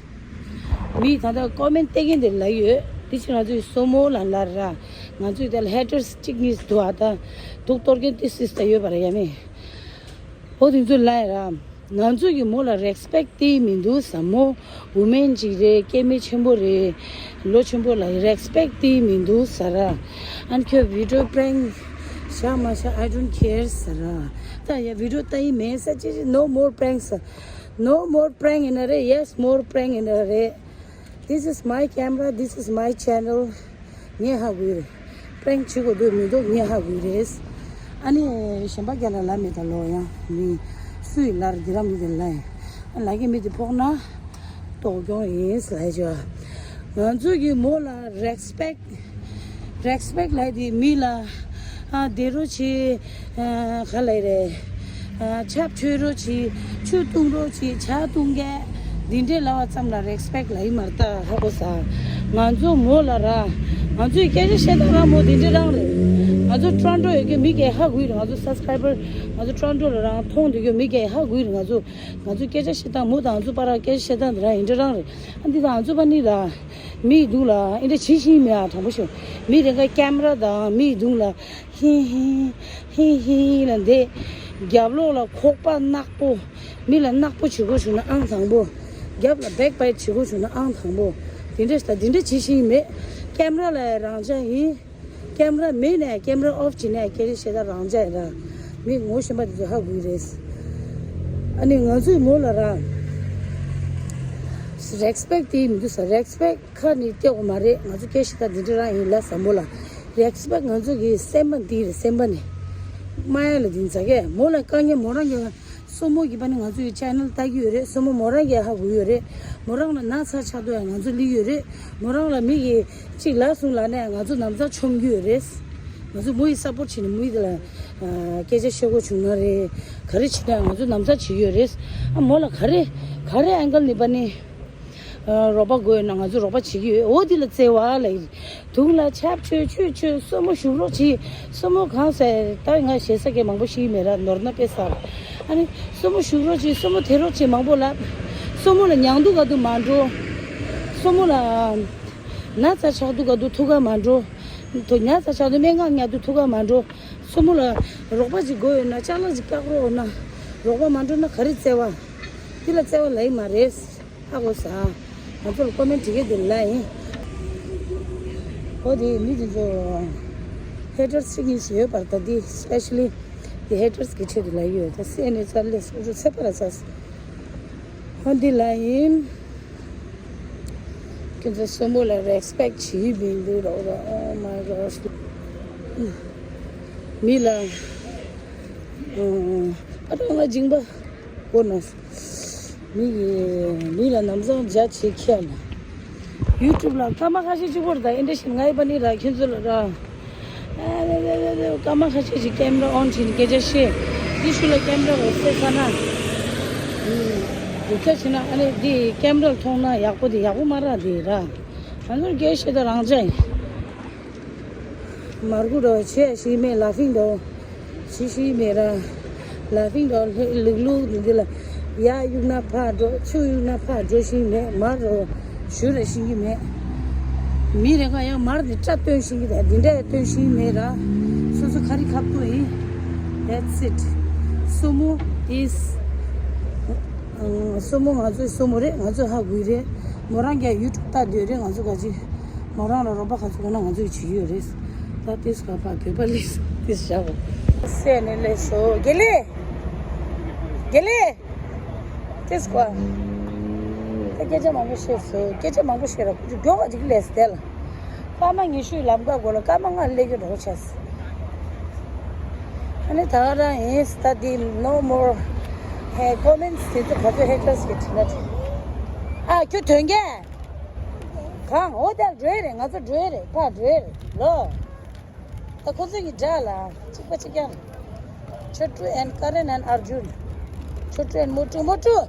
མི་ད་ལྟ་ཀོ་མེན་ཊི་བལྟས་མཁན་དེ་ལབ་ཡོད། འདི་ཕྱིན་ང་ཚོ་གི་སོ་མོ་ལབ་ན་རེད། ང་ཚོ་གི་དེ་ལ་ཧེ་ཊར་སི་གཅིག་གཉིས་འདུག་ཨ། ད་སྡུག་གཏོར་མཁན་དེ་སིས་ད་ཡོད་པ་རེད་ཡ་མེད། འོ་དེ་ཚོ་ལབ་ཡ་ར། ང་ཚོ་གི་མོ་ལ་རེ་སི་པེག་ཊི་དེ་མི་འདུག་ཟེར། མོ་ཝུ་མེན་ཅིག་རེད། སྐྱེས་དམན་ཆེན་པོ་རེད། ལོ་ཆེན་པོ་ལ་རེ་སི་པེག་ཊི་དེ་མི་འདུག་ཟེར་ར། ཨ་ནི་ཁྱོད་བི་ཌི་ཡོ་པེ་རེང་ཤག་མ་ཤག I don't care ཟེར་ར། ད་ཡ་བི་ཌི་ཡོ་ལྟ་ཡི་མེད་ཟེར་ཅི། No more pranks. No more prank ཡིན་ན་རེད། Yes, more prank ཡིན་ན་རེད། This is my camera, this is my channel. ངས་ཧ་གོ་ཡི་རེད། པེ་རེང་བྱེད་དགོས་འདུག་མི་འདུག་ངས་ཧ་གོ་ཡི་རེད། ཨ་ནི་གཞན་པ་རྒན་ལགས་ལབ་མེད་ད་ལོ། ཡང་མི་སུ་ཡིས་ལབ་རེད། འདི་རང་མི་དེ་ལབ་ཡིན། ཨ་ལབ་མཁན་མི་དེ་ཕོག་ན་ལྟོགས་གྱོང་ཡིན་ལབ་ཡ་ཅིག་ང་ཚོ་གི་མོ་ལ་རེ་སི་པེག་རེ་སི་པེག་ལབ་དེ་མི་ལ་ཨ་བདེ་རོགས་བྱེད། ཨ་ག་ལབ་རེད། ཨ་ཆབ་མཆོད་རོགས་བྱེད། ཆུ་བཏུང་རོགས་བྱེད། ཇ་བཏུང་གས། འདི་འདྲས་ལབ་པ་ཙམ་ལ་རེ་སི་པེག་ལབ་ཡི་མ་རེད་ད། ཧ་གོ་ས། ང་ཚོ་མོ་ལ་ར། ང་ཚོའི་སྐད་ཆ་བཤད་སྟངས་རང་མོ་འདི་འདྲས་རང་རེད། ང་ཚོ་ཊོ་རོན་ཊོ་ཡོད་མཁན་མི་སྒེར་ཧ་གོ་ཡི་རེད། ང་ཚོ་སབ་སི་ཀ་རའི་བར་ང་ཚོ་ཊོ་རོན་ཊོ་ལ་རང་མཐོང་སྡོད་མཁན་མི་སྒེར་ཧ་གོ་ཡི་རེད། ང་ཚོ་ང་ཚོ་སྐད་ཆ་བཤད་སྟངས་མོ་དང་ང་ཚོ་བར་སྐད་ཆ་བཤད་སྟངས་འདི་རང་འདི་འདྲས་རང་རེད། ཨ་འདི་དང་ང་ཚོ་བར་ནི་ལ་མི་ཡི་མདུན་ལ་འདི་འདྲས་བྱེད་ཤེས་མེད་ཨ། དྲང་པོ་ཤོད། མི་རེ་འགའ་ཀེམ་ར་དང་མི་ཡི་མདུན་ལ། ཧི་ཧི། ཧི་ཧི་ལ་འདེད། རྒྱབ་ལོགས་ལ་ཁོག་པ་ནག་པོ། མི་ལ་ནག་པོ་བྱེད་དགོས་བྱུང་ན་ཨང་དང་པོ། རྒྱབ་ལ་བེག་བའིཊ་བྱེད་དགོས་བྱུང་ན་ཨང་དང་པོ། དེ་འདྲས་ད་དེ་འདྲས་བྱེད་ཤེས་མེད། ཀེམ་ར་ལ་རང་འཇགས་ཡིན། ཀེམ་ར་མེད་ནས་ཀེམ་ར་ཨོཕ་བྱས་ནས་སྐད་ཆ་བཤད་ད་རང་འཇགས་ཡིན་ར། མི་ངོ་ཤེས་པ་དེ་ཚོ་ཧ་གོ་གི་རེད། ཨ་ནི་ང་ཚོའི་མོ་ལ་ར། རེ་སི་པེག་དེ་མི་འདུག་ས། རེ་སི་པེག་ཁ་ནས་སྐྱེ་བ་མ་རེད། ང་ཚོ་སྐད་ཤེས་ད་འདི་འདྲ་རང་ཡིན་ལ་བསམ་པོ་ལ། རེ་སི་པེག་ང་ཚོ་གི་སེམས་པ་འདི་རེད། སེམས་པ་ནས་མ་ཡ་ལ་འདི་འཛག་གས། མོ་ལ་དཀའ་ངལ་མོ་རང་གི་སོ་མོ་གི་པ་ནི་ང་ཚོ་ཡི་ཆེ་ནལ་ལྟ་གི་ཡོད་རེད། སོ་མོ་མོ་རང་གི་ཧ་གོ་ཡོད་རེད། མོ་རང་ལ་ན་ཚ་ཆགས་དུས་ཡང་ང་ཚོ་སླེབས་ཡོད་རེད། མོ་རང་ལ་མི་གི་གཅིག་ལབ་སོང་ལབ་ནས་ང་ཚོ་ན་ཚ་མཆོང་གི་ཡོད་རེད། ང་ཚོ་མོ་ཡི་སབ་པོར་བྱས་ནས་མོ་ཡི་དེ་ལ་སྐད་ཆ་བཤད་དགོས་བྱུང་ན་རེད། ག་རེ་བྱས་ན་ང་ཚོ་ན་ཚ་བྱེད་ཡོད་རེད། ཨ་མོ་ལ་ག་རེ་ག་རེ་ཨེང་གལ་ནི་པ་ནི། རོགས་པ་དགོས་ན་ང་ཚོ་རོགས་པ་བྱེད་ཀྱི་ཡོད། འོ་འདི་ལ་བརྩེ་བ་ལ་ཡིན། དུང་ལ་ཆབ་མཆོད་ཆོས་མཆོད། སོ་མོ་བཞུགས་རོགས་གྱིས། སོ་མོ་གང་ཟེར་ད་ང་ཞེ་ས་སྐད་མང་པོ་ཤེས་མེད་ར། ནོར་ན་དཔེ་ཟ་ར། ཨ་ནི་སོ་མོ་བཞུགས་རོགས་གྱིས། སོ་མོ་དེ་རོགས་གྱིས་མང་པོ་ལབ། སོ་མོ་ལ་མྱང་དུ་ག་དུ་མ་འགྲོ། སོ་མོ་ལ་ན་ཚ་ཆགས་དུ་ག་དུ་ཐུག་ག་མ་འགྲོ། དོ་ན་ཚ་ཆགས་དུ་སྨན་ཁང་ཉལ་དུ་ཐུག་ག་མ་འགྲོ། སོ་མོ་ལ་རོགས་པ་ཅིག་དགོས་ཡོད་ན་ཅ་ལག་ཅིག་བཀག་རོགས་ན་རོགས་པ་མ་འགྲོ་ན་ག་རེ་བརྩེ་བ། འདི་ལ་བརྩེ་བ་ལ་ཡིན་མ་རེད། ཧ་གོ་ས། ང་ཚོ་ལ་ཀོ་མེན་ཊི་བྲིས་མཁན་དེ་ལ་ཡིན། འོ་དེ་མི་དེ་ཚོ་ཧེ་ཊར་སི་གཅིག་གཉིས་ཤིག་ཡོད་པར་ད་དེ་སི་པེ་ཤ་ལི་དེ་ཧེ་ཊར་སི་གི་ཆེད་དུ་ལ་ཡོད། ད་སེ་ནས་ཙར་ལས་སོ་སོ་ཚེ་པ་ར་ཚ་སི། འོ་འདི་ལ་ཡིན། ཁྱོད་ཚོ་སོ་མོ་ལ་རེ་སི་པེག་བྱེད་མི་འདུག་རོགས་རོགས། Oh my gosh. མི་ལ། ཨ་ཏོ་ང་སྦྱིན་པ་གོ་ན། མི་གི་མི་ལ་ནམ་སང་རྒྱ་ཆེ་ཁྱེར་ན། ཡུ་ཊུབ་ལ་སྐར་མ་ཁ་ཤས་གཅིག་པོར་དང་ཨེ་འདྲ་ཞིག་ང་ཡི་པ་ནི་ར་ཁྱེད་ཚོ་ལ་ར། ཨ་ལེ་ལེ་ལེ་ལེ། སྐར་མ་ཁ་ཤས་ཤིག་ཀེམ་ར་ཨོན་བྱས་ནས་སྐད་ཆ་བཤད། འདི་ཤུ་ལ་ཀེམ་ར་འོ་སེ་ས་ན། འདུག་ཆ་བྱས་ན་ཨ་ནི་འདི་ཀེམ་ར་མཐོང་ན་ཡག་པོ་འདི་ཡག་པོ་མ་ར་འདི་ར། ང་ཚོར་སྐད་བཤད་ད་རང་ཅག་ཡིན། མར་ཁུ་འདྲ་བ་བྱས་ཤེས་མེད། ལ་ཕིང་འདྲ་བ་བྱེད་ཤེས་མེད་ར། ལ་ཕིང་འདྲ་བ་ལུག་ལུག་འདི་འདི་ལ་ཡར་གཡུག་ན་ཕར་འགྲོ། ཚུར་གཡུག་ན་ཕར་འགྲོ་ཤེས་མེད། མར་རོ་ཞུ་ར་ཤེས་ཀྱི་མེད། མི་རེ་འགའ་ཡང་མར་འདི་སྐྲ་སྟོན་ཤེས་ཀྱི་མེད། འདི་འདྲ་སྟོན་ཤེས་མེད་ར། སོ་སོ་ཁ་རི་ཁ་ཐུག་ཡིན། That's it. སོ་མོ་is སོ་མོ་ང་ཚོའི་སོ་མོ་རེད། ང་ཚོ་ཧ་གོ་གི་རེད། མོ་རང་གིས་ཡུ་ཊུབ་ལྟ་འདོད་རེད། ང་ཚོ་ག་ཅི། མོ་རང་ལ་རོགས་པ་ག་ཚོད་དགོས་ན་ང་ཚོས་བྱེད་ཀྱི་ཡོད་རེད། ད་ཏིས་ཀ་ཕ་གོས་པ་ལིས་ཏིས་བཞག་གོ། སེ་ནས་ལས་སོ་དགེ་ལེ། དགེ་ལེ། ཏིས་ཀ་ད་སྐད་ཆ་མང་པོ་བཤད་སོ། སྐད་ཆ་མང་པོ་བཤད་ར་ཁུ་ཆུ་མགྱོགས་པ་ཅིག་ལས་སྡད་ལ། སྐར་མ་ཉི་ཤུའི་ལམ་ཁ་སྒོ་ལ་སྐར་མ་ལྔ་སླེབས་ཀྱི་འགྲོ་བྱས། ཨ་ནི་ད་ག་རང་ཡིན། སྟ་དེ་no more ཧེ་ཀོ་མེན་ཊི་དེ་ཚོ་ག་ཚོད་ཧེ་ཊར་སི་གི་དྲི་ན་དྲི། ཨ་ཁྱོད་དོན་རྐྱེན། གང་འོ་དེར་འགྲོ་ཡི་རེད། ང་ཚོ་འགྲོ་ཡི་རེད། ཕར་འགྲོ་ཡི་རེད་ལོ། ད་ཁོ་ཚོ་གི་དགྲ་ལ་གཅིག་པ་གཅིག་རྐྱང་། ཆོ་ཀྲུ་and Karan and Arjun. ཆོ་ཀྲུ་and མོ་ཀྲུ། མོ་ཀྲུ།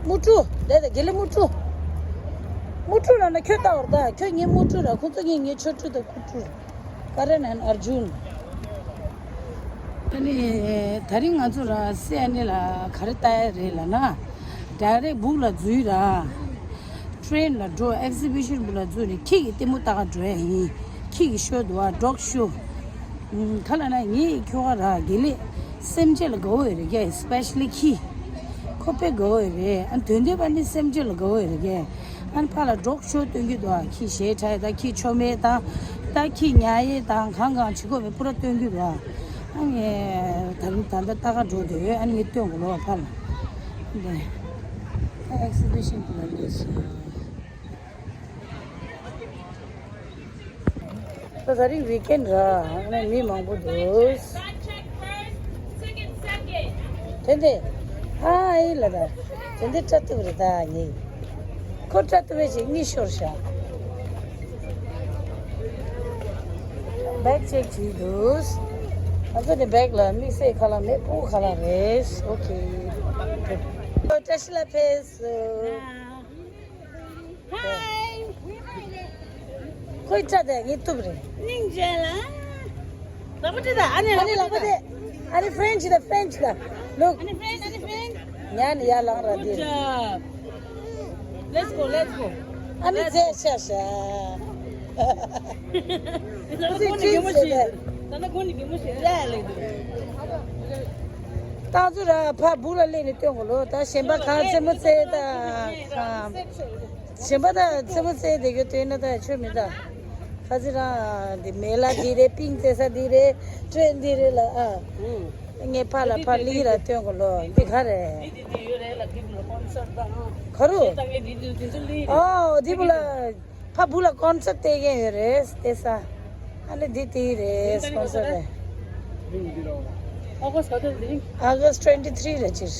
དམུ་ཕྲུག་ལས་ད་དགེ་ལེགས་དམུ་ཕྲུག་དམུ་ཕྲུག་ལ་ན་ཁྱོད་ལྟ་བར་ད་ཁྱོད་ངའི་དམུ་ཕྲུག་ར། ཁོང་ཚོ་ངའི་ངའི་ཆོ་ཕྲུག་དང་ཁུ་ཕྲུག་ཀ་རན་ཨན་ཨར་ཇུན། ཨ་ནི་ད་རིང་ང་ཚོ་ར་སེ་ཨ་ནི་ལ་ག་རེ་ལྟ་ཡ་རེད་ལབ་ན། ཌའི་རེག་སྦུག་ལ་འཛུལ་ར། ཊེན་ལ་འགྲོ། ཨེག་སི་བི་ཤན་སྦུག་ལ་འཛུལ་ནས་ཁྱི་གི་ལྟད་མོ་ལྟ་ག་འགྲོ་ཡ་ཡིན། ཁྱི་གི་ཤོ་འདུག་ཨ། ཌོག་ཤོ། ཨུམ། ག་ལབ་ན་ངའི་ཁྱོ་ག་ར་དགེ་ལེགས་སེམས་ཅན་ལ་དགའ་བོ་ཡོད་རེད་ཀྱ། སི་པེ་ཤ་ལི་ཁྱི། ཁོ་དཔེ་དགའ་བོ་ཡོད་རེད། ཨ་དོན་དེ་པ་ནི་སེམས་ཅན་ལ་དགའ་བོ་ཡོད་རེད་ཀྱ། ཨ་ནི་ཕར་ལ་ཌོག་ཤོ་སྟོན་གྱི་འདུག་ཨ། ཁྱི་ཞེ་ཁྲ་ཡི་དང་ཁྱི་ཆོ་མེད་དང་། ད་ཁྱི་ཉལ་ཡས་དང་གང་གང་བྱེད་དགོས་པའི་པུ་ར་སྟོན་གྱི་འདུག་ཨ། ཨ་ངས་ད་རིང་ད་ལྟ་ལྟ་ག་འགྲོ་འདོད་ཡོད། ཨ་ནི་ངས་སྟོན་དགོས་ལོ་ཕར་ལ། འདི་ཨེག་སི་བི་ཤན་དེ་ལ་སླེབས་སོང་། ད་ད་རིང་ཝིག་ཨེན་ར། ཨ་ནི་མི་མང་པོ་འདུག་དེ་འདྲས། ཧ་ཨེ་ལ་ད། དེ་འདྲས་སྐྲ་གཏུབ་རེད་ད་ངས། ཁོ་སྐྲ་གཏུབ་པའི་ཆེད་གཉིད་ཤོར་ཤག་བེག་ཅེག་བྱས་འདུག་ང་ཚོ་ནི་བེག་ལ་དམིགས་བསལ་ཁ་ལག་མེད། ཕྲུ་གུ་ཁ་ལག་རེད། ཨོ་ཁེ། བཀྲ་ཤིས་ལ་ཕེབས། Hi. ཁོའི་སྐྲ་དེ་ངས་གཏུབ་རེད། སྙིང་རྗེ་ལ། ལག་པ་དེ་ད་ཨ་ནི་ཨ་ནི་ལག་པ་དེ། ཨ་ནི་ཕྲེན་ཆི་ད། ཕྲེན་ཆི་ད། Look. ཨ་ནི་ཕྲེན། ཨ་ནི་ཕྲེན། ཉན་ཡ་ལང་ར་དེ། Good job. Let's go, let's go. ཨ་ནི་རྫས་ཤ་ཤ། ད་ནི་ཁོ་ནི་གད་མོ་ཤོར། ད་ནི་ཁོ་ནི་གད་མོ་ཤོར་ཡ་ལེ། ད་ཚོ་ར་ཕ་སྦུག་ལ་སླེབས་ནས་སྟོན་དགོས་ལོ། ད་གཞན་པ་གང་རྩེད་མོ་རྩེ་ད། གཞན་པ་ད་རྩེད་མོ་རྩེ་བསྡད་རྒྱུ་དེ་ན་ད་ཆོ་མི་ད། ཁ་ཚི་རང་འདི་མེ་ལ་འདི་རེད། པིང་རྩེ་ས་འདི་རེད། ཊེན་འདི་རེད་ལ་ཨ། ངས་ཕ་ལ་ཕ་ལི་ར་སྟོན་དགོས་ལོ། འདི་ག་རེད། ག་རུ། ཨོ་འདི་བུ་ལ། ཕ་བུ་ལ་ཀོན་སར་ཊི་བལྟས་མཁན་ཡོད་རེད། བལྟས་ས། ཨ་ནི་འདི་དེ་རེད། སི་པོན་སར་རེད། August ག་ཚོད་རེད། August twenty three རེད་ཅིར།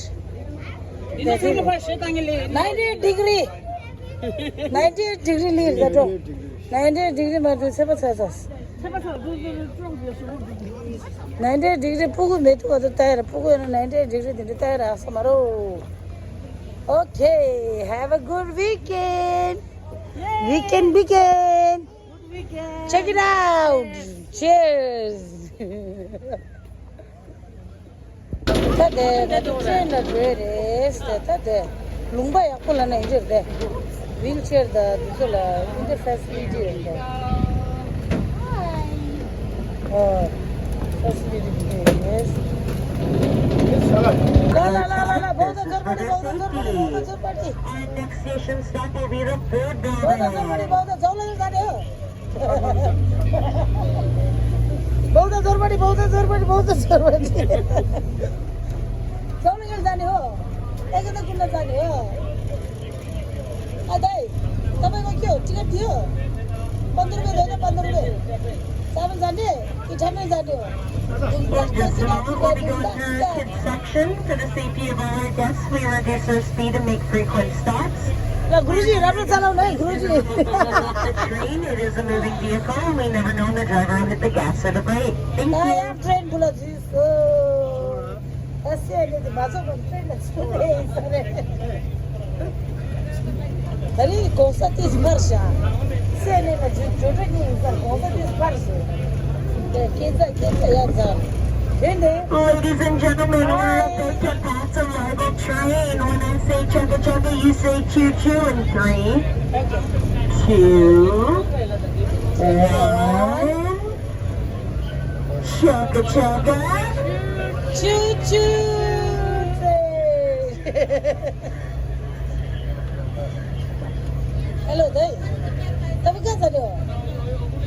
འདི་ནས་ཚུར་ཕར་ཞེ་བཏང་གི་ལེ། Ninety eight degree. Ninety eight degree ལིར་ད་འགྲོ། Ninety eight degree མ་འགྲོ་ཚད་པ་ཚ་ཚ། ཚད་པ་ཚ་འགྲོ་འགྲོ་འགྲོ་འགྲོ། Ninety eight degree ཕྲུ་གུ་མེད་དུས་བ་དུ་ལྟ་ཡ་ར། ཕྲུ་གུ་ཡོད་ན་ninety eight degree དེ་འདྲ་ལྟ་ཡ་ར། ཨ་ས་མ་རོ། Okay, have a good weekend. Weekend, weekend. Good weekend. Check it out. Cheers. ད་དེ་ང་ཚོ་ཊེན་ལ་འགྲོ་ཡ་རེད། ད་དེ་ལུང་པ་ཡག་པོ་ལ་ན་ཡིན་རེད་དེ། ཝིལ་ཆེར་དང་འདི་ཚོ་ལ་འདི་འདྲ་ཕེ་སི་ལི་ཊི་ཡོད་དེ། ཨོ། ཕེ་སི་ལི་ཊི་འདི་འདྲ་ཡོད་རེད། ལ་ལ་ལ་ལ་ལ། བོད་ཟླ་འབྱོར་པ་ནི། བོད་ཟླ་འབྱོར་པ་ནི། བོད་ཟླ་འབྱོར་པ་ནི། Our next station stop will be the Ford Building. བོད་ཟླ་འབྱོར་པ་ནི། བོད་ཟླ་འབྱོར་པ་ནི། བོད་ཟླ་འབྱོར་པ་ནི། བོད་ཟླ་འབྱོར་པ་ནི། བོད་ཟླ་འབྱོར་པ་ནི། བོད་ཟླ་འབྱོར་པ་ནི། ཨ་དེ། ད་པའི་མ་ཁྱོད་ཅི་ག་དེའོ། པ་འདུར་བའི་ལོ་ན་པ་འདུར་བའི། ས་བོན་ཟ་འདྲེ། ཀི་ཁྲ་མེ་ཟ་འདྲེའོ། In just a moment, we'll be going through a kids section. For the safety of all our guests, we reduce our speed and make frequent stops. ལ་གུ་རུ་ཇི་རབ་ལ་ཚ་ལ་ལ་གུ་རུ་ཇི། Off the train, it is a moving vehicle. We never know when the driver will hit the gas or the brake. Thank you. ད་ཡང་ཊེན་བུ་ལ་འཛུལ་སོང་། ད་སེ་ནས་དེ་མ་ཚོགས་པར་ཊེན་ལ་འཛུལ་ནས་ཡིན་ས་རེད། ད་རིང་གོང་ས་ཏིས་འཕར་ཤག་སེ་ནས་ལ་འཛུལ་འགྲོ་གྲོན་ཡིན་ས། གོང་ས་ཏིས་འཕར་སོང་། དེ་སྐད་ཆ་སྐད་ཆ་ཡ་ཚ། དེ་ནས། Ladies and gentlemen, we're about to pass a local train. When I say chugga chugga, you say choo choo in three, two, one. Chugga chugga. Choo choo. Hello, dai. Tabi ka zane ho?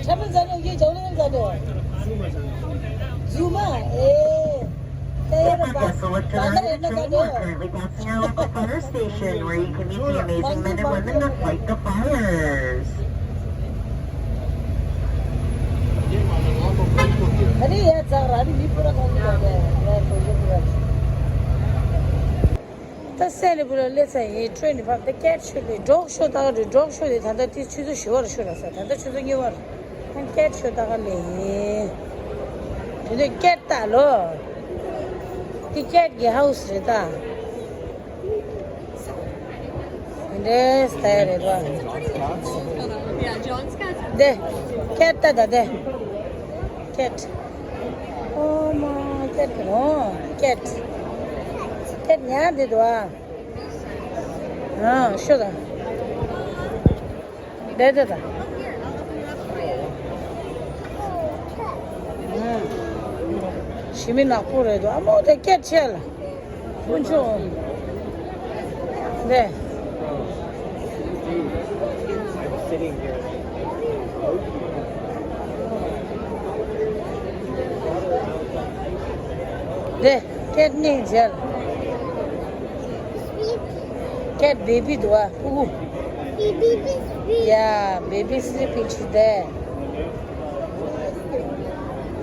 Chapel zane ho, ye jawle zane ho? Zuma, eh. Tayar ba. Bandar enna zane ho? Now at the fire station, where you can meet the amazing men and women that fight the fires. Ani ya, za rani mi pura kong ni ba de. Ya, to ye pura. ད་སེ་ནས་བུ་ལ་སླེབས་ཚར་ཡིན། ཊེན་ནི་ཕབ། ད་ཀེ་ཊི་ཤོ་ལས། ཌོག་ཤོ་ད་ག་རེད། ཌོག་ཤོ་དེ་ད་ལྟ་དེ་ཆུ་ཚོད་བཞི་པར་ཤོ་ར་ས། ད་ལྟ་ཆུ་ཚོད་གཉིས་པར། ཨ་ནི་ཀེ་ཊི་ཤོ་ད་ག་ལས་ཡིན། དེ་ནས་ཀེ་ཊི་ལྟ་ལོ། དེ་ཀེ་ཊི་གི་ཧའུ་སི་རེད་ད། འདྲེས་ད་རེད་བ། དེ། ཁེད་ད་ད་དེ། ཁེད། ཨོ་མ། ཁེད་ནོ། ཁེད། ཁེད་ཉལ་བསྡད་འདུག་ཨ། ཨ་ཤོད་ད། བསྡད་བསྡད་ད། ཨ། ཞི་མི་ནག་པོ་རེད་འདུག་ཨ་མོ་དེ་ཁེད་ཆེ་ལ། དཀོན་མཆོག་ལེ། ལེ། ཁེད་སྙིང་རྗེ་ལ། ཁེད་བེ་བི་འདུག་ཨ། ཨུ། Baby sleep. Yeah, baby sleeping is there.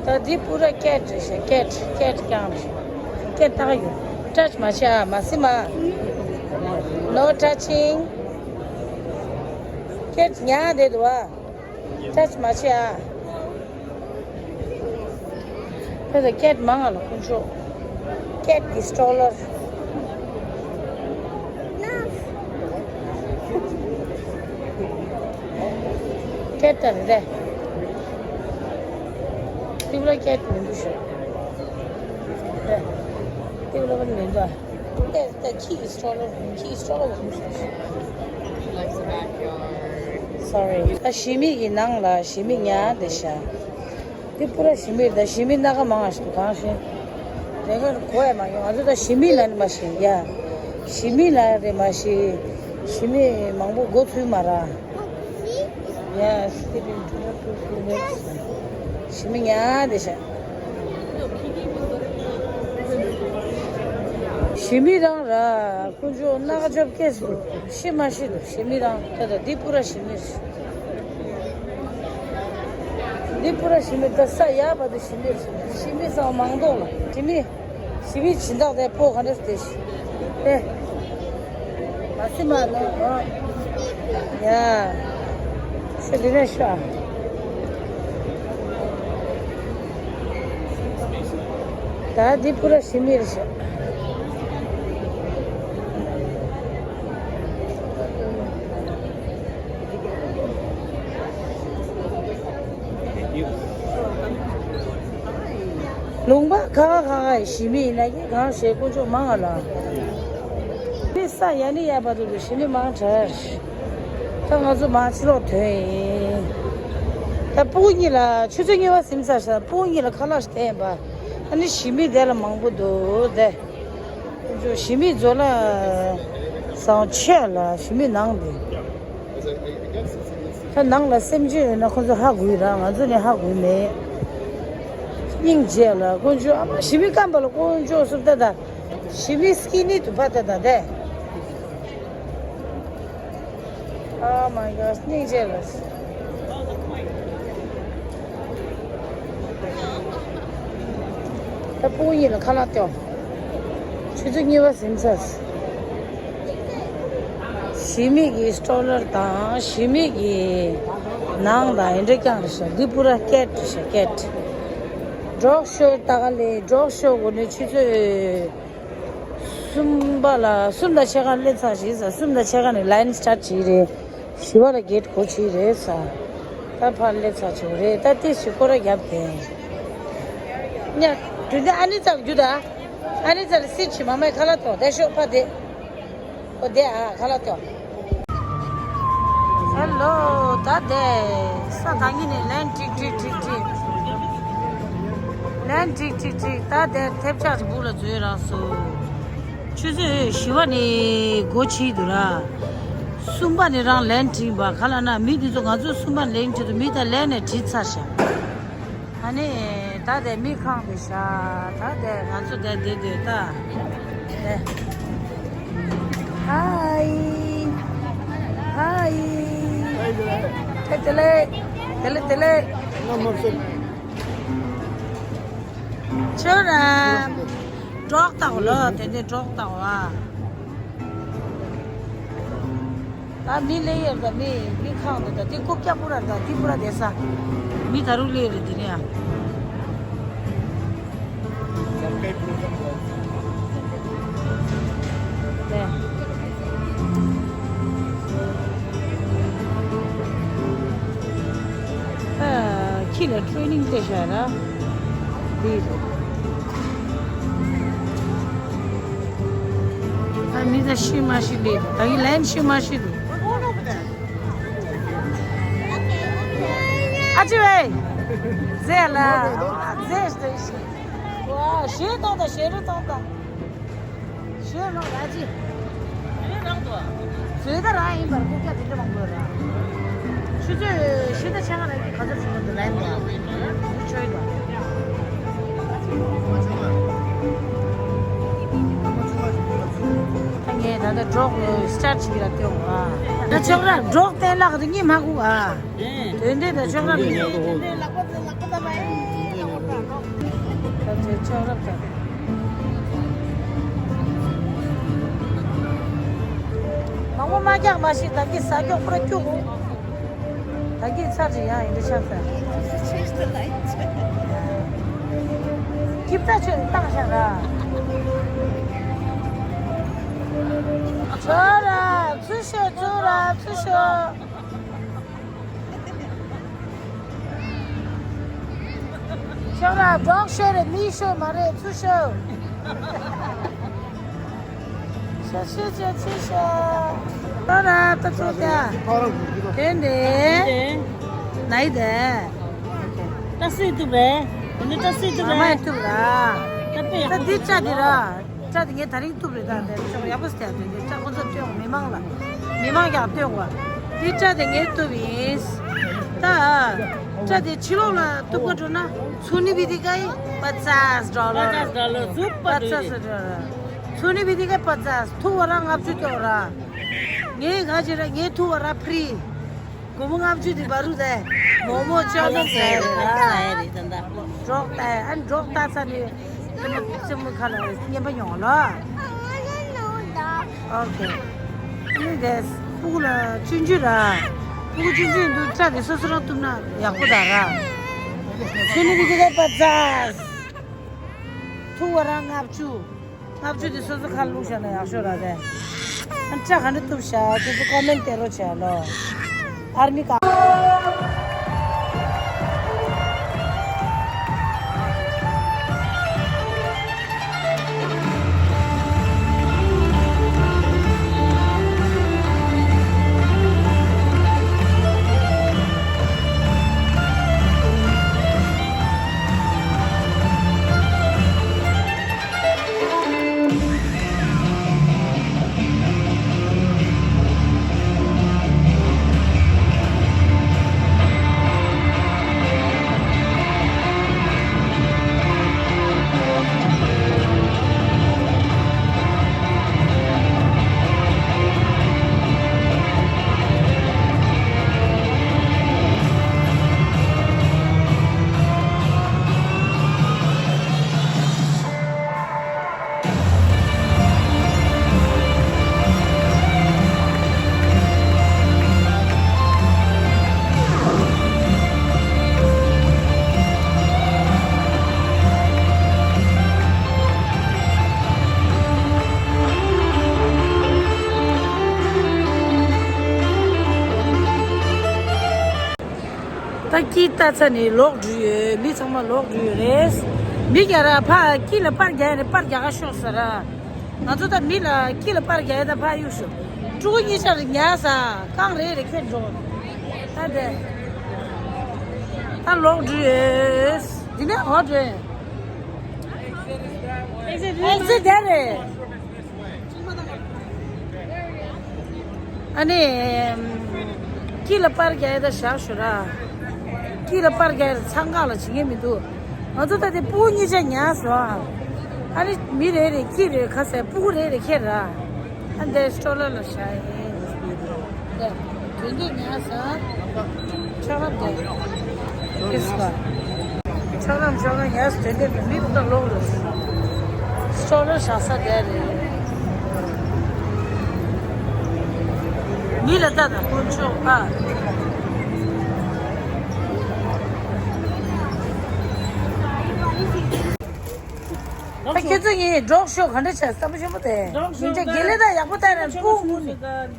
ད་འདི་པུ་ར་ཁེད་རེད་ཤག་ཁེད། ཁེད་རྐྱང་རེད། ཁེད་ད་ག་ཡོད། ཊཆ་མ་བྱེད་ཨ། མ་སི་མ། No touching. ཁེད་ཉལ་བསྡད་འདུག་ཨ། ཊཆ་མ་བྱེད་ཨ། ད་ད་ཁེད་མང་ང་ལ་དཀོན་མཆོག་ཁེད་ཀྱི་སི་ཊོ་ལར། ཁེད་ད་རེད། ཏི་བ་ལ་ཁེད་མི་འདུག་ཤག་ཏི་བ་ལ་མི་འདུག་ཨ། ད་ད་ཁྱི་ཡི་སི་ཊོ་ལར། ཁྱི་ཡི་སི་ཊོ་ལར་འོང་ཤག Sorry. ད་ཞི་མི་ཡི་ནང་ལ་ཞི་མི་ཉལ་བསྡད་ཤག་འདི་པུ་ར་ཞི་མི་རེད། ད་ཞི་མི་སྣ་ཁ་མང་ང་ཞིག་འདུག་གང་ཤེས། དེ་གར་གོ་ཡ་མ་ཡོང་། ང་ཚོ་ད་ཞི་མི་ལ་ནི་མ་ཤེས་ཡ། ཞི་མི་ལ་རེད་མ་ཤེས། ཞི་མི་མང་པོ་མགོ་ཚོས་མ་ར། Yes, sleeping two, two, two minutes. ཞི་མི་ཉལ་བསྡད་ཤག་ཞི་མི་རང་ར། དཀོན་མཆོག་སྣ་ཁ་ཆོབ་སྐྱེས་སུ་ཤི་མ་ཤི་འདུག་ཞི་མི་རང་། ད་ད་འདི་པུ་ར་ཞི་མི་རེད། འདི་པུ་ར་ཞི་མི། ད་ས་ཡག་པ་དུ་ཞི་མི་རེད། ཞི་མི་ས་མང་དོག་ལ་དྲི་མི། ཞི་མི་སྦྱིན་བདག་དེ་པོ་ག་འདྲ་དེ་ཞི་དེ། མ་སི་མ་ནོ། ཡ། ཤི་འདི་ནས་ཤ། ད་འདི་པུ་ར་ཞི་མི་རེད་ཤག་ལུང་པ་ཁ་ཁ་ཁ་ཁ་ཞི་མི་ཡིན་ན་ཡིན། གང་ཞེས་དཀོན་མཆོག་མང་ང་ལ། མི་ས་ཡ་ནི་ཡ་བ་དུ་དུ་ཞི་མི་མང་དྲགས། ད་ང་ཚོ་མ་ཕྱི་ལོག་ཐོན་ཡིན། ད་སྤུ་གུ་གཉིས་ལ་ཆུ་ཚོད་གཉིས་པ་ཟིན་ཚར་ཤག་སྤུ་གུ་གཉིས་ལ་ཁ་ལག་ཞིག་སྟན་པ། ཨ་ནི་ཞི་མི་དེ་ལ་མང་པོ་འདུག་དེ། ཞི་མི་མཛོ་ལ་སང་ཆད་ལ་ཞི་མི་ནང་དེ། ད་ནང་ལ་སེམས་ཅན་ཡོད་ན་ཁོ་ཚོ་ཧ་གོ་ཡི་ར། ང་ཚོ་ནི་ཧ་གོ་མེད། སྙིང་རྗེ་ལ་དཀོན་མཆོག་ཨ་མ་ཞི་མི་སྐམ་པ་ལ་དཀོན་མཆོག་སུབ་ད་ད། ཞི་མི་སྐྱིད་ནི་དུ་པ་ད་ད་དེ། Oh my gosh, སྙིང་རྗེ་ལ། ད་སྤུ་གུ་གཉིས་ལ་ཁ་ལག་སྟེར། ཆུ་ཚོད་གཉིས་པ་ཟིན་ཚར། ཞི་མི་གི་སི་ཊོ་ལར་དང་ཞི་མི་གི་ནང་དང་ཨེ་འདྲ་རྐྱང་རེད་ཤག་འདི་པུ་ར་སྐད་རེད་ཤག་སྐད། འབྲོག་ཤོར་ད་ག་ལས་འབྲོག་ཤོར་གོ་ནས་ཆུ་ཚོད་གསུམ་པ་ལ་གསུམ་དང་ཕྱེད་ཀ་སླེབས་ཚར་ཞིག་ཟ། གསུམ་དང་ཕྱེད་ཀ་ནས་ལའིན་སི་ཊར་བྱེད་ཀྱི་རེད། བཞི་པ་ལ་གེ་ཊི་སྒོ་ཕྱེ་རེད་ཟ། ད་ཕར་སླེབས་ཚར་བྱེད་རེད། ད་ཏིས་ཞིག་སྐོར་ར་རྒྱབ་དེ། ཉ། དུས་འདི་ཨ་ནི་ཙག་རྒྱུ་ད། ཨ་ནི་ཙག་ལ་སི་ཆི་མ་མའི་ཁ་ལག་ཐོག་དེ་ཤོག་ཕ་དེ། ཨོ་དེ་ཨ་ཁ་ལག་ཐོག་ཧེ་ལོ། ད་དེ་ས་ད་གིན་ནས་ལན་ཀྲིག་ཀྲིག་ཀྲིག་ཀྲིག་ལན་ཀྲིག་ཀྲིག་ཀྲིག་ད་དེ་ཐེབས་ཆག་གི་སྦུག་ལ་འཛུལ་རག་སོ། ཆུ་ཚོད་བཞི་པ་ནས་སྒོ་ཕྱེ་འདུག་ར། གསུམ་པ་ནས་རང་ལན་ཀྲིག་པ་ག་ལ་ན་མི་འདི་ཚོ་ང་ཚོ་གསུམ་པ་ལན་ཀྲིག་འདུག་མི་ད་ལན་ནས་བྲིས་ཚར་ཤག་ཨ་ནི་ད་དེ་མི་ཁང་དེ་ཤག་ད་དེ་ང་ཚོ་དེ་བསྡད་དུས་ད། དེ། ཧའི། ཧའི། དེ་དེ་ལེ། དེ་ལེ་དེ་ལེ། ཁྱོད་རང་། སྒྲོག་བཏང་ལོ་དེ་འདྲའི་སྒྲོག་བཏང་བ། ད་མི་ལེ་ཡོད་ད། མི་མི་ཁང་དུ་ད་དེ་རྐུབ་བཀྱག་པུ་ར་ད་དེ་པུ་ར་དེ་ས། མི་ད་རུང་ལེ་རེད་དེ་ནས་ཨ། དེ། ཁྱི་ལ་ཊི་རེ་ནིང་སྟེར་བཞག་ར། འདི་རེད། ད་མི་ད་ཤི་མ་ཤི་ལེ། ད་གི་ལན་ཤི་མ་ཤི་འདུག་ཨ་ཅི་ཝེ། ཟེར་ལ། ཟེར་སྟེ་ཤི། ཝ། ཞེ་ཏོག་ད་ཞེ་རུ་ཏོག་ད། ཞེ་ལོ་ར་ཅི། ཟོས་ད་རང་ཡིན་པར་ཀུ་ཀྱ་དེ་འདྲ་མང་པོ་ར། ཆུ་ཚོད་ཤི་ད་ཆ་ང་ར་ག་ཚོད་ཆུ་ཚོད་དུ་ལན་ད། ཆོས་ད། ད་ངས་ད་ལྟ་གྲོགས་ལ་སི་ཊར་ཅིག་ལ་སྟོན་བ། ད་ཆོག་ར་གྲོགས་བསྟན་ལག་དེ་གཉིས་མ་གུ་བ། དོན་དེ་ད་ཆོག་ར་མི་ཉན་གོ། ད་ཆོག་ར་ད། མང་པོ་མ་རྒྱག་མ་ཤེས་ད་གི་ས་སྐྱོག་པུ་ར་སྐྱུག་གོ། ད་གི་ཚར་ཅིག་ཡང་ཡིན་འདྲ་ཆགས་ཚར། ཁྱིམ་ཚ་ཆོས་བཏང་ཤག་ར། ཚུར་ར་ཚུར་ཤོག་ཚུར་ར་ཚུར་ཤོག་ཤོག་ར་གྲོགས་ཤོད་རེད། མི་ཤོད་མ་རེད། ཚུར་ཤོག་ཤ་ཤེ་ཅེ་ཅེ་ཤ། ད་ར་ད་ཚོ་ད། དེ་འདྲེ། ནའི་དེ། ཏ་སི་ཏུབ་རེད། དེ་འདྲེ་ཏ་སི་ཏུབ་རེད། མ་ཡི་ཏུབ་ར། ད་པེ་ཡག་པོ་ད་འདི་ཅ་འདི་ར། ཅ་འདི་ངས་ད་རིང་ཏུབ་རེད། ད་དེ་ཅོག་ཡག་པོ་སྟེ་དེ་འདྲེ་ཅ་ཁོ་ཚོ་སྟོན་མི་མང་ལ། མི་མང་ཡག་སྟོན་གོ། འདི་ཅ་དེ་ངས་ཏུབ་ཡིན། ད། ཅ་དེ་ཕྱི་ལོགས་ལ་ཏུབ་ག་འགྲོ་ན། ཚུ་ནི་བི་དི་ཀའི་པ་ཙཱས་ཌོ་ལར། པ་ཙཱས་ཌོ་ལར་ཟུག་པ་ཙཱས་ཌོ་ལར། ཚུ་ནི་བི་དི་ཀའི་པ་ཙཱས་ཐུ་བ་ར་ལྔ་བཅུ་ཏོ་ར། ངའི་ག་ཅི་ར་ངའི་ཐུ་བ་ར་ཕི་རི། སྒོར་མོ་ལྔ་བཅུ་དེ་བ་རུ་ཟེ། མོག་མོག་ཅོ་ནོག་ཟེ་རེད་ད། གྲོགས་ད་ཨན་གྲོགས་ད་ཚ་ནི། ཙེ་མོ་ཙེ་མོ་ཁ་ལ་རྙེད་པ་ཡོང་ལོ། ཨོ་ཁེ། ཨ་ནི་དེ་སྤུ་གུ་ལ་ཆུང་ཆུང་ར། སྤུ་གུ་ཆུང་ཆུང་འདུག་ཅ་དེ་སོ་སོ་རང་གཏུབ་ན་ཡག་པོ་ད་ར། ཚུ་ནི་བི་དི་ཀའི་པ་ཙཱས། ཐུ་བ་ར་ལྔ་བཅུ། ལྔ་བཅུ་དེ་སོ་སོ་ཁ་བླུགས་བཞག་ན་ཡག་ཤོས་ར་རེད། ཨ་ཅག་ག་འདྲ་གཏུབ་བཞག་ཁྱོད་ཚོ་ཀོ་མེན་སྟེར་རོགས་བྱས་ལོ། ཨར་མི་ག་ད་ཀི་ལྟ་ཚ་ནི་ལོག་འགྲོ་ཡོད། མི་ཚང་མ་ལོག་འགྲོ་ཡོད་རེད། མི་རྒྱ་ར་ཕ་ཀི་ལ་པར་རྒྱག་ཡ་རེད། པར་རྒྱག་ག་ཤོག་ཟེར་ར། ང་ཚོ་ད་མི་ལ་ཀི་ལ་པར་རྒྱག་ཡ་ད་ཕ་གཡུག་ཤོག་ཕྲུ་གུ་གཉིས་ཆ་རེ་ཉལ་ས་གང་རེད་རེད་ཁྱོད་འགྲོ། ད་དེ་ད་ལོག་འགྲོ་ཡོད། འདི་ནས་ཧོ་འགྲོ་ཡོད། ཨེག་སི་ཊི་དེ་རེད། ཨ་ནི། ཀི་ལ་པར་རྒྱག་ཡ་ད་བཞག་ཤོག་ར། ཀི་ལ་པར་རྒྱག་ཡ་ད་ཚང་ཁག་ལ་བྱེད་མཁན་མི་འདུག་ང་ཚོ་ད་དེ་སྤུ་གུ་གཉིས་ཆ་ཉལ་སོང་ཨ། ཨ་ནི་མི་རེ་རེ་ཀི་རེ་ཁ་ཟས་སྤུ་གུ་རེ་རེ་ཁྱེར་ར། ཨ་འདི་སི་ཊོ་ལར་ལ་བཞག་ཡིན། དེ་དུས་ཉལ་ས། ཆགས་པ་འདུག་ཨིས་པ། ཆགས་རམ་ཆགས་རམ་ཉལ་ས་དེ་འདྲ་མི་མི་ཕུད་ལོག་ལ། སོ་ལོ་བཞག་ས་དེ་རེད། མི་ལ་ལྟ་དང་དཀོན་མཆོག་ཨ། ད་ཁྱེད་ཚོ་ཡིན་འབྲོག་ཤོག་ག་འདྲ་བྱས་བསམ་བློ་ཆེན་པོ་དེ་འབྲོག་ཤོག་ཡིན་ཅག་དགེ་ལས་ད་ཡག་པོ་ལྟ་ར་སྤུ་གུ་ངུ་ད་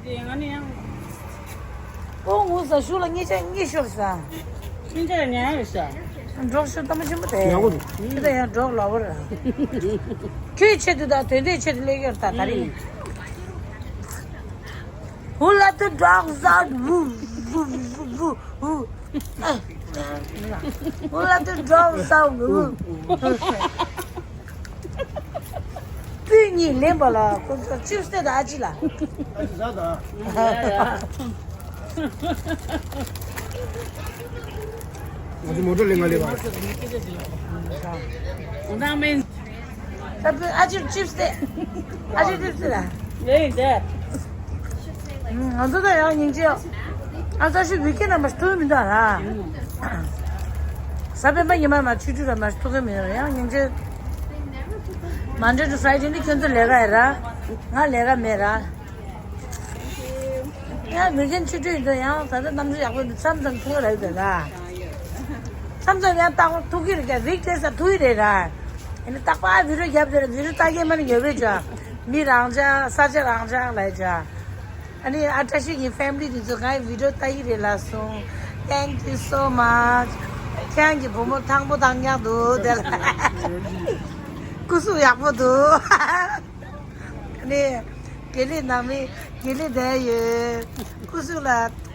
དེ་ང་ནི་ཡང་སྤུ་གུ་ངུ་ས་ཤུ་ལ་གཉིས་ཆ་གཉིས་ཤོར་ས། ཁྱེད་ཅག་ཉལ་ཡོད་ཤག་འབྲོག་ཤོད་གཏམ་ཆེན་པོ་དེ། ཉལ་གོ་འདུག་ཁྱེད་ད་ཡང་འབྲོག་ལོ་བར། ཁྱོད་ཆེད་དུ་དང་དོན་དེ་ཆེད་དུ་སླེབས་ཡོད་ད་ད་རིང་། Who let the dogs out? Who, who, who, who, who? Who let the dogs out? Who? སྤུན་གཉིས་ལེན་པ་ལ་ཁོ་ཚོ་ཅིབ་སི་དེ་དང་ཨ་ཅི་ལ། ཨ་ཅི་ཟ་དང་། ང་ཚོ་མོ་ཊ་ལེན་ག་ལེན་པ། ད་སྤུན་ཨ་ཅི་ཅིབ་སི་དེ། ཨ་ཅི་ཅིབ་སི་དེ་ལ། ལེན་དེ། ང་ཚོ་ད་ཡང་སྙིང་རྗེ། ཨ་ཙི་ཞིག་བི་ཀེན་ན་མ་ཐུག་མི་འདུག་ར། གཟའ་སྤེན་པ་ཉི་མ་མ་ཆུ་ཆུ་ར་མ་ཐུག་གི་མི་འདུག་ཡང་སྙིང་རྗེ། Monday to Friday ནི་ཁྱོད་ཚོ་ལས་ཀ་ཡིན་ར། ང་ལས་ཀ་མེད་ར། ཡང་བི་ཀེན་ཆུ་ཆུ་ཡིན་ད་ཡང་ད་ལྟ་གནམ་གཤིས་ཡག་པོ་འདུག་མཚམས་མཚམས་ཐུག་གི་ར་ཡོད་ད་ར། མཚམས་མཚམས་ཡང་ཏག་ཏག་ཐུག་གི་རེད་ཀྱ་རིག་དེ་ས་ཐུག་གི་རེད་ར། ཡིན་ན་ཏག་པ་བི་ཌིའོ་རྒྱབ་དེ་ར་བི་ཌིའོ་ལྟ་མཁན་མ་ནི་ཡོད་པས་ཀྱ། མི་རང་ཅག་ས་ཆ་རང་ཅག་ལ་ཡ་ཅག་ཨ་ནི་ཨ་བཀྲ་ཤིས་ཀྱི་ཕེ་མི་ལི་དེ་ཚོ་ངའི་བི་ཌིའོ་ལྟ་ཡི་རེད་ལ་གསུངས། Thank you so much. ཁྱེད་རང་གི་བུ་མོ་ཐང་པོ་ཐང་ཉག་འདུག་དེ་ལ། སྐུ་གཟུགས་ཡག་པོ་འདུག་ཨ་ནི་དགེ་ལེགས་ནང་མི་དགེ་ལེགས་བསྡད་ཡོད། སྐུ་གཟུགས་ལ་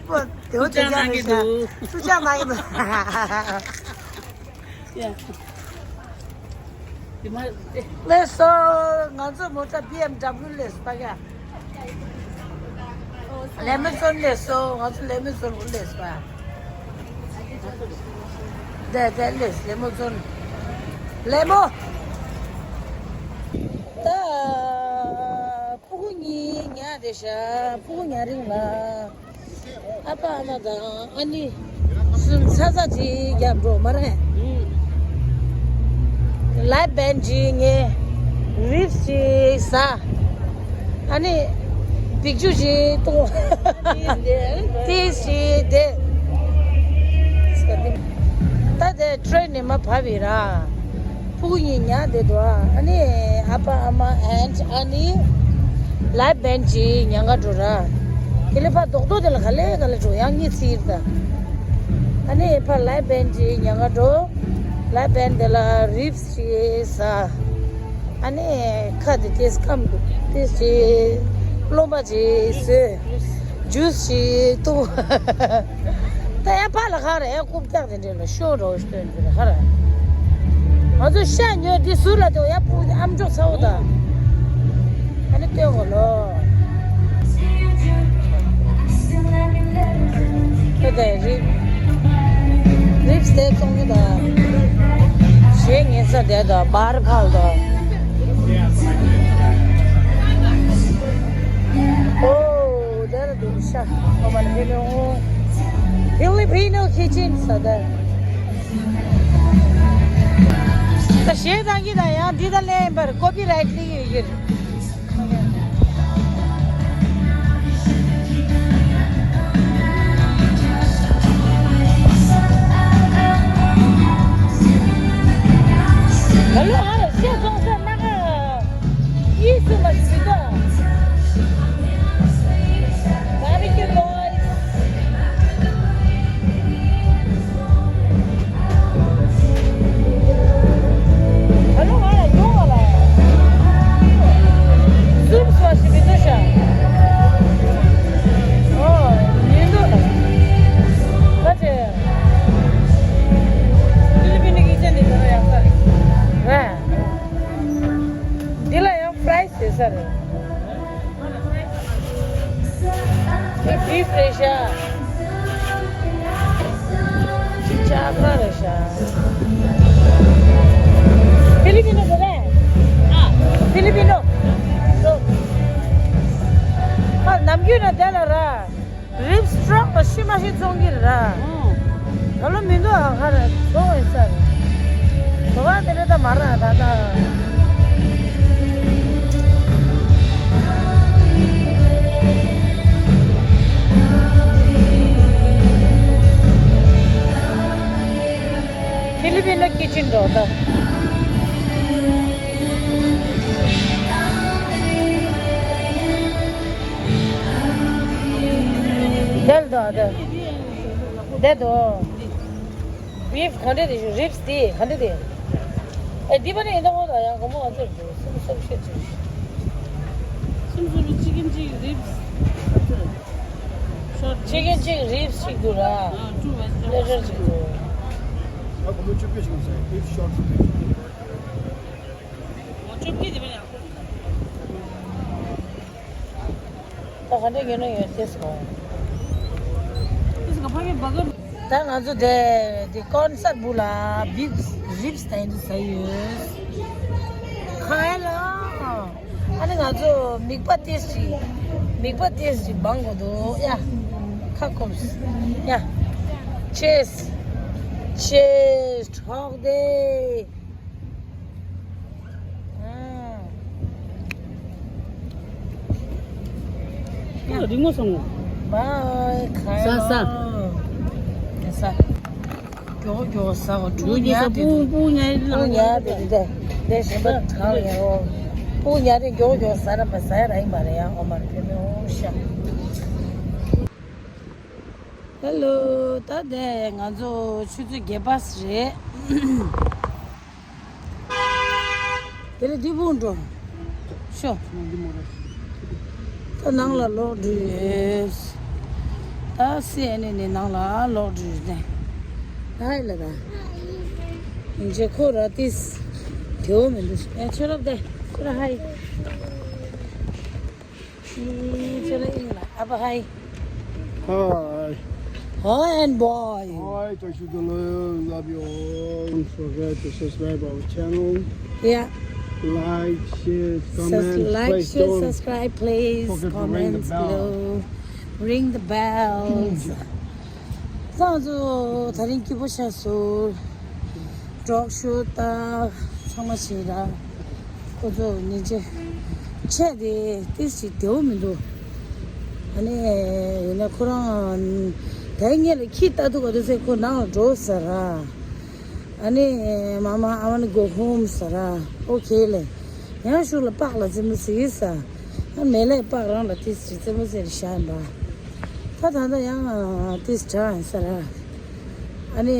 ཐུག་པ་དེ་བོ་དེ་ཀྱང་རེད་ཤག་ཐུགས་ཅག་གནང་གི་འདུག་ལགས་སོ། ང་ཚོ་མོ་ཊ་བི་ཨེམ་ཌབ་ལིའུ་ལས་སུ་ཕ་ག་ལེ་མོན་ཙོན་ལས་སོ། ང་ཚོ་ལེ་མོན་ཙོན་ལས་སུ་ཕ། དེ་དེ་ལས་ལེ་མོན་ཙོན། ལེ་མོ། ད་ཕྲུ་གུ་གཉིས་ཉལ་བསྡད་ཤག་ཕྲུ་གུ་ཉལ་རིང་ལ། ཨ་ཕ་ཨ་མ་དང་ཨ་ནི་གསུམ་ཚ་ཚ་ཅིག་རྒྱབ་འགྲོ་མ་རེད། ལའེབ་བེན་ཅིག་ཉལ། རིབ་ཅིག་ཟ། ཨ་ནི་སྡིག་ཆུ་ཅིག་བཏུང་། ཏིས་ཅིག་བསྡད། ད་དེ་ཊེན་ནས་མར་བབས་པ་ར། ཕྲུ་གུ་གཉིས་ཉལ་བསྡད་འདུག་ཨ་ནི་ཨ་ཕ་ཨ་མ་ཨེན་ཌི་ཨ་ནི་ལའེབ་བེན་ཅིག་ཉལ་ག་འགྲོ་ར། དེ་ལས་ཕར་རྡོག་རྡོག་དེ་ལ་ག་ལེ་ག་ལེ་འགྲོ་ཡང་གཉིད་སད་ད། ཨ་ནི་ཕར་ལའེབ་བེན་ཅིག་ཉལ་ག་འགྲོ། ལའེབ་བེན་དེ་ལ་རིབ་ཅིག་ཟ། ཨ་ནི་ཁ་དེ་ཏིས་སྐམ་འདུག་ཏིས་ཅིག་རློན་པ་ཅིག་ཟོས། ཇུས་ཅིག་བཏུང་། ད་ཡ་ཕར་ལ་ཁ་ར་ཡ་རྐུབ་བཀྱག་དེ་འདྲ་ལ་ཤོར་འགྲོ་སྟོན་དེ་ལ་ཁ་ར། ང་ཚོ་ཤ་ཉོས་འདི་ཟུར་ལ་དེ་ཡ་ཕུ་ཨམ་ཅོག་ཚ་བོ་དང་། ཨ་ནི་སྟོན་གོ་ལོ། ད་དེ་རིབ། རིབ་སི་དེ་བཙོང་གི་དང་། གཞས་ཉན་ས་དེ་དང་བར་ཕར་དང་། ཨོ་དེ་ར་དེ་ཤ་ཨོ་མ་ལ་ཕེ་ལེ་ཨོ། Filipino kitchen ས་དེ། ད་གཞས་བཏང་གི་དང་ཡང་འདི་དང་ལེན་པར་ཀོ་པི་རའེ་ཊི་ལི་ཡོད་ཀྱི་རེད། ད་ལོ་ཨ་ར་ཤ་བཙོང་ས་སྣ་ཁ་གཡས་སུ་མ་ཞིག་ག Barbecue boys. ཨ་ལོ་ང་ལ་ཡོང་བ་ལ། སུབ་སུ་བ་ཞིག་མི་འདུག་ཤག་ཨོ། མི་འདུག་ད་ཅེ། ཕི་ལི་པིན་གི་ཅན་འདི་ཚོ་ཡག་ས་རེད། རེད། འདི་ལ་ཡང་ཕ་རའེ་སི་ཟེར་ས་རེད། དེ་བྷི་ཕི་རེད་ཤག་ཅི་ཅག་རེད་ཤག Filipino རེད་པས། Filipino. ཨ་ནམ་རྒྱུན་ན་དེ་ལ་ར། རིབ་སི་ཊོག་ལ་ཤི་མ་ཤི་བཙོང་གི་རེད་ར། ད་ལོ་མི་འདུག་ཨ་ཁ་ར་བཙོང་ཡིན་ས་རེད། གོ་བ་དེ་རེད་ད་མ་ར་ད་ད། ཕི་ལི་པིན་ནོ་ཀི་ཅན་འགྲོ་ད། དེ་ལ་དོ་དེ། དེ་དོ། བིབ་ག་འདྲ་རེད་ཞུ། རིབས་དེ་ག་འདྲ་རེད། ཨེ་འདི་པ་ནི་ཡིན་ད་ཧོ་ད་ཡང་སྒོར་མོ་ང་ཚོར་འདུག་སུམ་སུམ་ཤེས་ཅིག་སུམ་སུམ་ཅིག་ཅིག་རིབས། ཅིག་ཅིག་རིབས་ཅིག་འདུག་ར། ལེ་ཤོར་ཅིག་འདུག་ཨ་སྒོར་མོ་བཅུ་བརྒྱད་ཞིག་ཡིན་ས་ཡིན། བིབ་ཤོར་ཅིག་རིབས་ཅིག་འདུག་ད་ག་འདྲ་ཉོ་ན་ཡོད་དེ་སོང་། ད་ང་ཚོ་དེ་དེ་ཀོན་སར་བུ་ལ་བིབ་རིབས་དང་དུ་ཟ་ཡོད། ཁ་ཡ་ལ། ཨ་ནི་ང་ཚོ་མིག་པ་ཏེས་ཅིག་མིག་པ་ཏེས་ཅིག་བང་གོ་དོ་ཡ། ཁ་ཁོམས་ཡ། ཅེས། ཅེས་ཁྲོག་དེ། ཨ། རིང་མོ་སོང་ངོ་། བའི་ཁ་ས་ས། ས། མགྱོགས་མགྱོགས་ཟ་བ། ཀྲུ་ཉ་དེ་འདུག་ཀྲུ་ཉ་དེ་འདུག་དེ་ཞིམ་པ་གང་ཡང་འོ། ཀྲུ་ཉ་དེ་མགྱོགས་མགྱོགས་ཟ་ར་མ་ཟ་ཡ་ར་ཡིན་པ་རེད་ཡ། ཨོ་མར་ཕེ་མེ་ཨོ་ཤ། ཧེ་ལོ། ད་དེ་ང་ཚོ་ཆུ་ཚོད་བརྒྱད་པ་རེད། དེ་ལ་འདི་བུ་འགྲོ་ཤོ། ད་ནང་ལ་ལོག་འགྲོ་ཡོད། ད་སི་ཨེན་ཨེན་ནས་ནང་ལ་ལོག་འགྲོ་ཡོད་ནས། ད་ཧའི་ལ་ད། ཡིན་ཆེ་ཁོ་ར་ཏིས། དེའོ་མི་འདུག་ཨེ་ཆོ་རབ་དེ་ཁོ་ར་ཧའི། ཁྱོད་ལ་ཨིན་ལ་ཨ་ཕ་ཧའི། Hi. Hi and boy. Hi, Toshi Dolo. Love you all. Don't forget to subscribe our channel. Yeah. Like, share, comment. Like, share, subscribe, please. Comments below. Ring the bells. ཚང་ཚོ་ད་རིང་སྐྱིད་པོ་ཤར་སོང་། གྲོགས་ཤོ་ད་ཚང་མ་ཞིག་ར། ཁོ་ཚོ་ཉིན་བྱེད་ཆས་དེ་ཏིས་ཞིག་བདེ་བོ་མི་འདུག་ཨ་ནི་ཡིན་ན་ཁོ་རང་དེ་ངེད་ལ་ཁྱི་ལྟ་འདུག་ག་དུས་ཚེ་ཁོ་ནང་ལ་འགྲོ་ཟེར་ར། ཨ་ནི་མ་མ་I wanna go home ཟེར་ར། ཨོ་ཁེ་ལེ། ཡང་ཤུགས་ལ་པགས་ལ་རྩེད་མོ་ཟེར་ས། ཨ་མེ་ལས་པགས་རང་ལ་ཏིས་ཞིག་རྩེད་མོ་ཟེར་བཞག་ཡིན་པ། ད་ད་ལྟ་ཡང་ཏིས་དྲག་ཡིན་ས་ར། ཨ་ནི་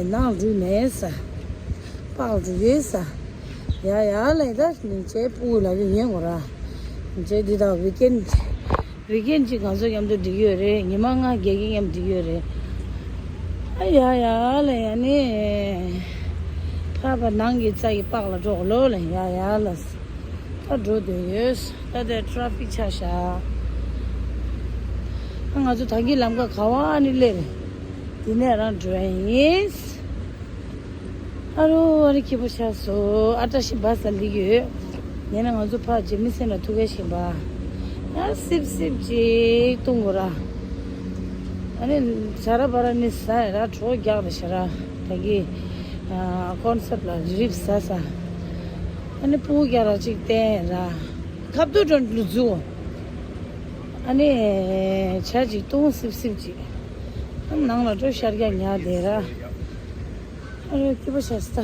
ནང་འགྲུལ་མེད་ས། པགས་འགྲུལ་ཡོད་ས། ཡ་ཡ་ལས་ད་ཉིན་བྱེད་སྤུ་ལ་གི་ཉན་ངོ་ར། ཉིན་བྱེད་འདི་དག་ཝི་ཀེན། ཝི་ཀེན་གཅིག་ང་ཚོ་མཉམ་དུ་འགྲིག་ཡོད་རེད། ཉི་མ་ལྔ་བརྒྱད་ཀྱི་མཉམ་འགྲིག་ཡོད་རེད། ཨ་ཡ་ཡ་ལས་ཡ་ནི། ཕ་བ་ནང་གི་རྩ་ཡི་པགས་ལ་འགྲོ་གོ་ལོ་ལས་ཡ་ཡ་ལས། ད་འགྲོ་འདོད་ཡོད། ད་དེ་ཊ་ར་ཕིག་ཆགས་ཤག་ཨ་ང་ཚོ་ད་གིན་ལམ་ཁ་ག་བ་ནི་སླེབས། འདི་ནས་རང་འགྲོ་ཡ་ཡིན། ཨ་རོ་ཨ་རི་སྐྱིད་པོ་ཆགས་སོང་། ཨ་བཀྲ་ཤིས་བ་ས་ལིག་ཡོད། ཡིན་ན་ང་ཚོ་ཕ་རྗེ་མི་སེམས་ལ་ཐུག་ག་ཤིང་པ། ཡ་སིབ་སིབ་ཅིག་བཏུང་དགོས་ར། ཨ་ནི་ཇ་ར་བ་ར་ནི་ཟ་ཡ་ར་གྲོ་རྒྱག་རེ་ཤ་ར། ད་གི་ཀོན་སར་ལ་རིབ་ཟ་ས། ཨ་ནི་སྤུ་གུ་རྒྱག་ར་ཅིག་བསྟན་ར། ཁབ་ཏུ་དྲོན་ལུ་འཛུ། ཨ་ནི་ཇ་ཅིག་བཏུང་སིབ་སིབ་ཅིག་ཨ་ནི་ནང་ལ་འགྲོ་ཤར་རྒྱག་ཉག་དེ་ར། अरे के पो छ यस्ता।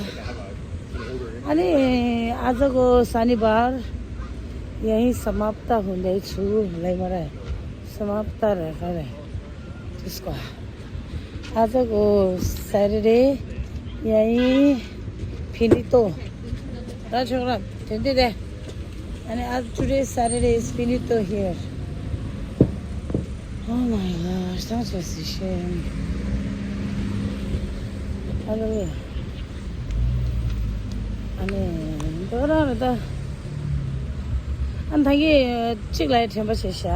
अनि आजको शनिबार यहीँ समाप्त हुँदैछु, लाई मरे समाप्त रहेको रे त्यसको। आजको स्याटरडे यहीँ फिनितो। र छोरा झुन्डी दे। अनि आज today Saturday is finito here. Oh my gosh, thanks for sharing. Hallelujah. ཨ་ནི་འདོ་རང་རེད་ད། ཨ་ནི་ད་གིན་གཅིག་ལ་ཡ་དྲན་པ་བྱས་ཤག་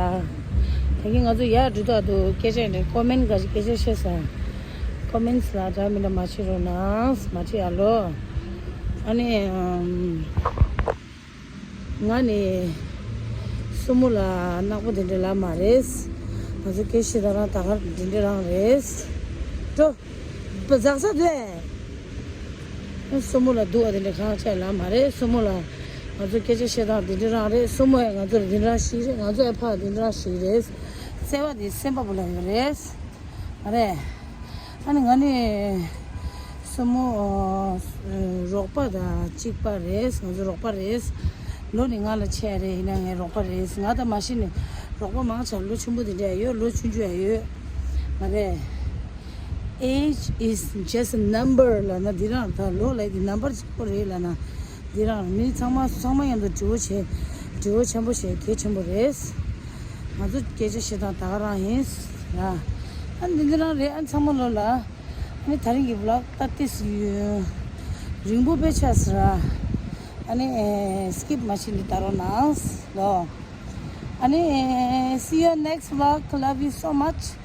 ད་གིན་ང་ཚོ་ཡར་འགྲོ་ཐོག་ཏུ་སྐད་ཆ་འདྲ་ཀོ་མེན་ག་ཅིག་སྐད་ཆ་བཤད་ས། ཀོ་མེན་ལ་འདྲ་མི་འདྲ་མ་བྱེད་རོགས་གནང་། མ་བྱེད་ཨ་ལོ། ཨ་ནི་ཨམ། ང་ནི་སྲུ་མོ་ལ་ནག་པོ་དེ་འདྲ་ལབ་མ་རེད། ང་ཚོ་སྐད་ཆ་ད་རང་ད་གར་དེ་འདྲ་རང་རེད། འགྲོ། ཟག་ས་དུས། སྲུ་མོ་ལ་སྡུག་པ་དེ་འདྲ་གང་བྱས་ལབ་མ་རེད། སྲུ་མོ་ལ་ང་ཚོ་སྐད་ཆ་བཤད་སྟངས་དེ་འདྲ་རང་རེད། སྲུ་མོ་ཡང་ང་ཚོ་ལ་དེ་འདྲ་ཞིག་རེད། ང་ཚོ་ཡང་ཕར་དེ་འདྲ་ཞིག་རེད། བརྩེ་བ་དེ་སེམས་པ་བུ་ལ་ཡོད་རེད། མ་རེད། ཨ་ནི་ང་ནི་སྲུ་མོ་རོགས་པ་དང་གཅིག་པ་རེད། ང་ཚོ་རོགས་པ་རེད། ལོ་ནི་ང་ལ་ཆེ་རེད། ཡིན་ན་ངའི་རོགས་པ་རེད། ང་དང་མ་གཞི་ནི་རོགས་པ་མང་ཆེ་ལོ་ཆུང་པོ་དེ་འདྲ་ཡོད། ལོ་ཆུང་ཆུང་ཡང་ཡོད། མ་རེད། Age is just a number ལབ་ན་འདི་རང་ད་ལོ་ལབ་ཀྱི་ནམ་བར་གཅིག་པོ་རེད་ལབ་ན། འདི་རང་མི་ཚང་མ་ཚང་མ་མཉམ་དུ་དྲི་བ་བྱེད། དྲི་བ་ཆེན་པོ་བྱེད་གལ་ཆེན་པོ་རེད། ང་ཚོ་སྐད་ཆ་བཤད་སྟངས་ད་ག་རང་ཡིན་ར། ཨ་འདི་འདི་རང་རེད། ཨ་ཚང་མ་ལོ་ལ། ཨ་ནི་ད་རིང་གི་vlog་ད་ཏིས་ཡོད། རིང་པོ་དཔེ་ཆགས་སི་ར། ཨ་ནི་skip་མ་བྱེད་འདི་ལྟ་རོགས་གནང་ལོ། ཨ་ནི see you next vlog. Love you so much.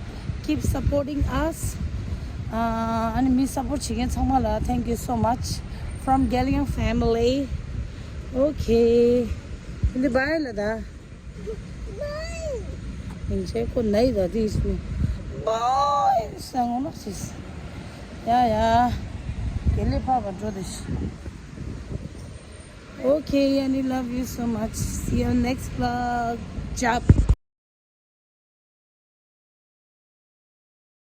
Keep supporting us. ཨ་ནི་མི་support་བྱེད་མཁན་ཚང་མ་ལ་thank you so much from Gallion family. Okay. འདི་bye་ལ་ད། ཡིན་ཆེ་ཁོ་ནའི་ད་དེ་ཡིན། bye་ཟེར་ངོ་ལོག་ཅིག་ཡ་ཡ། དགེ་ལེགས་ཕ་བ་འགྲོ་དེ་ཤི། Okay, Annie, love you so much. See you next vlog. Job.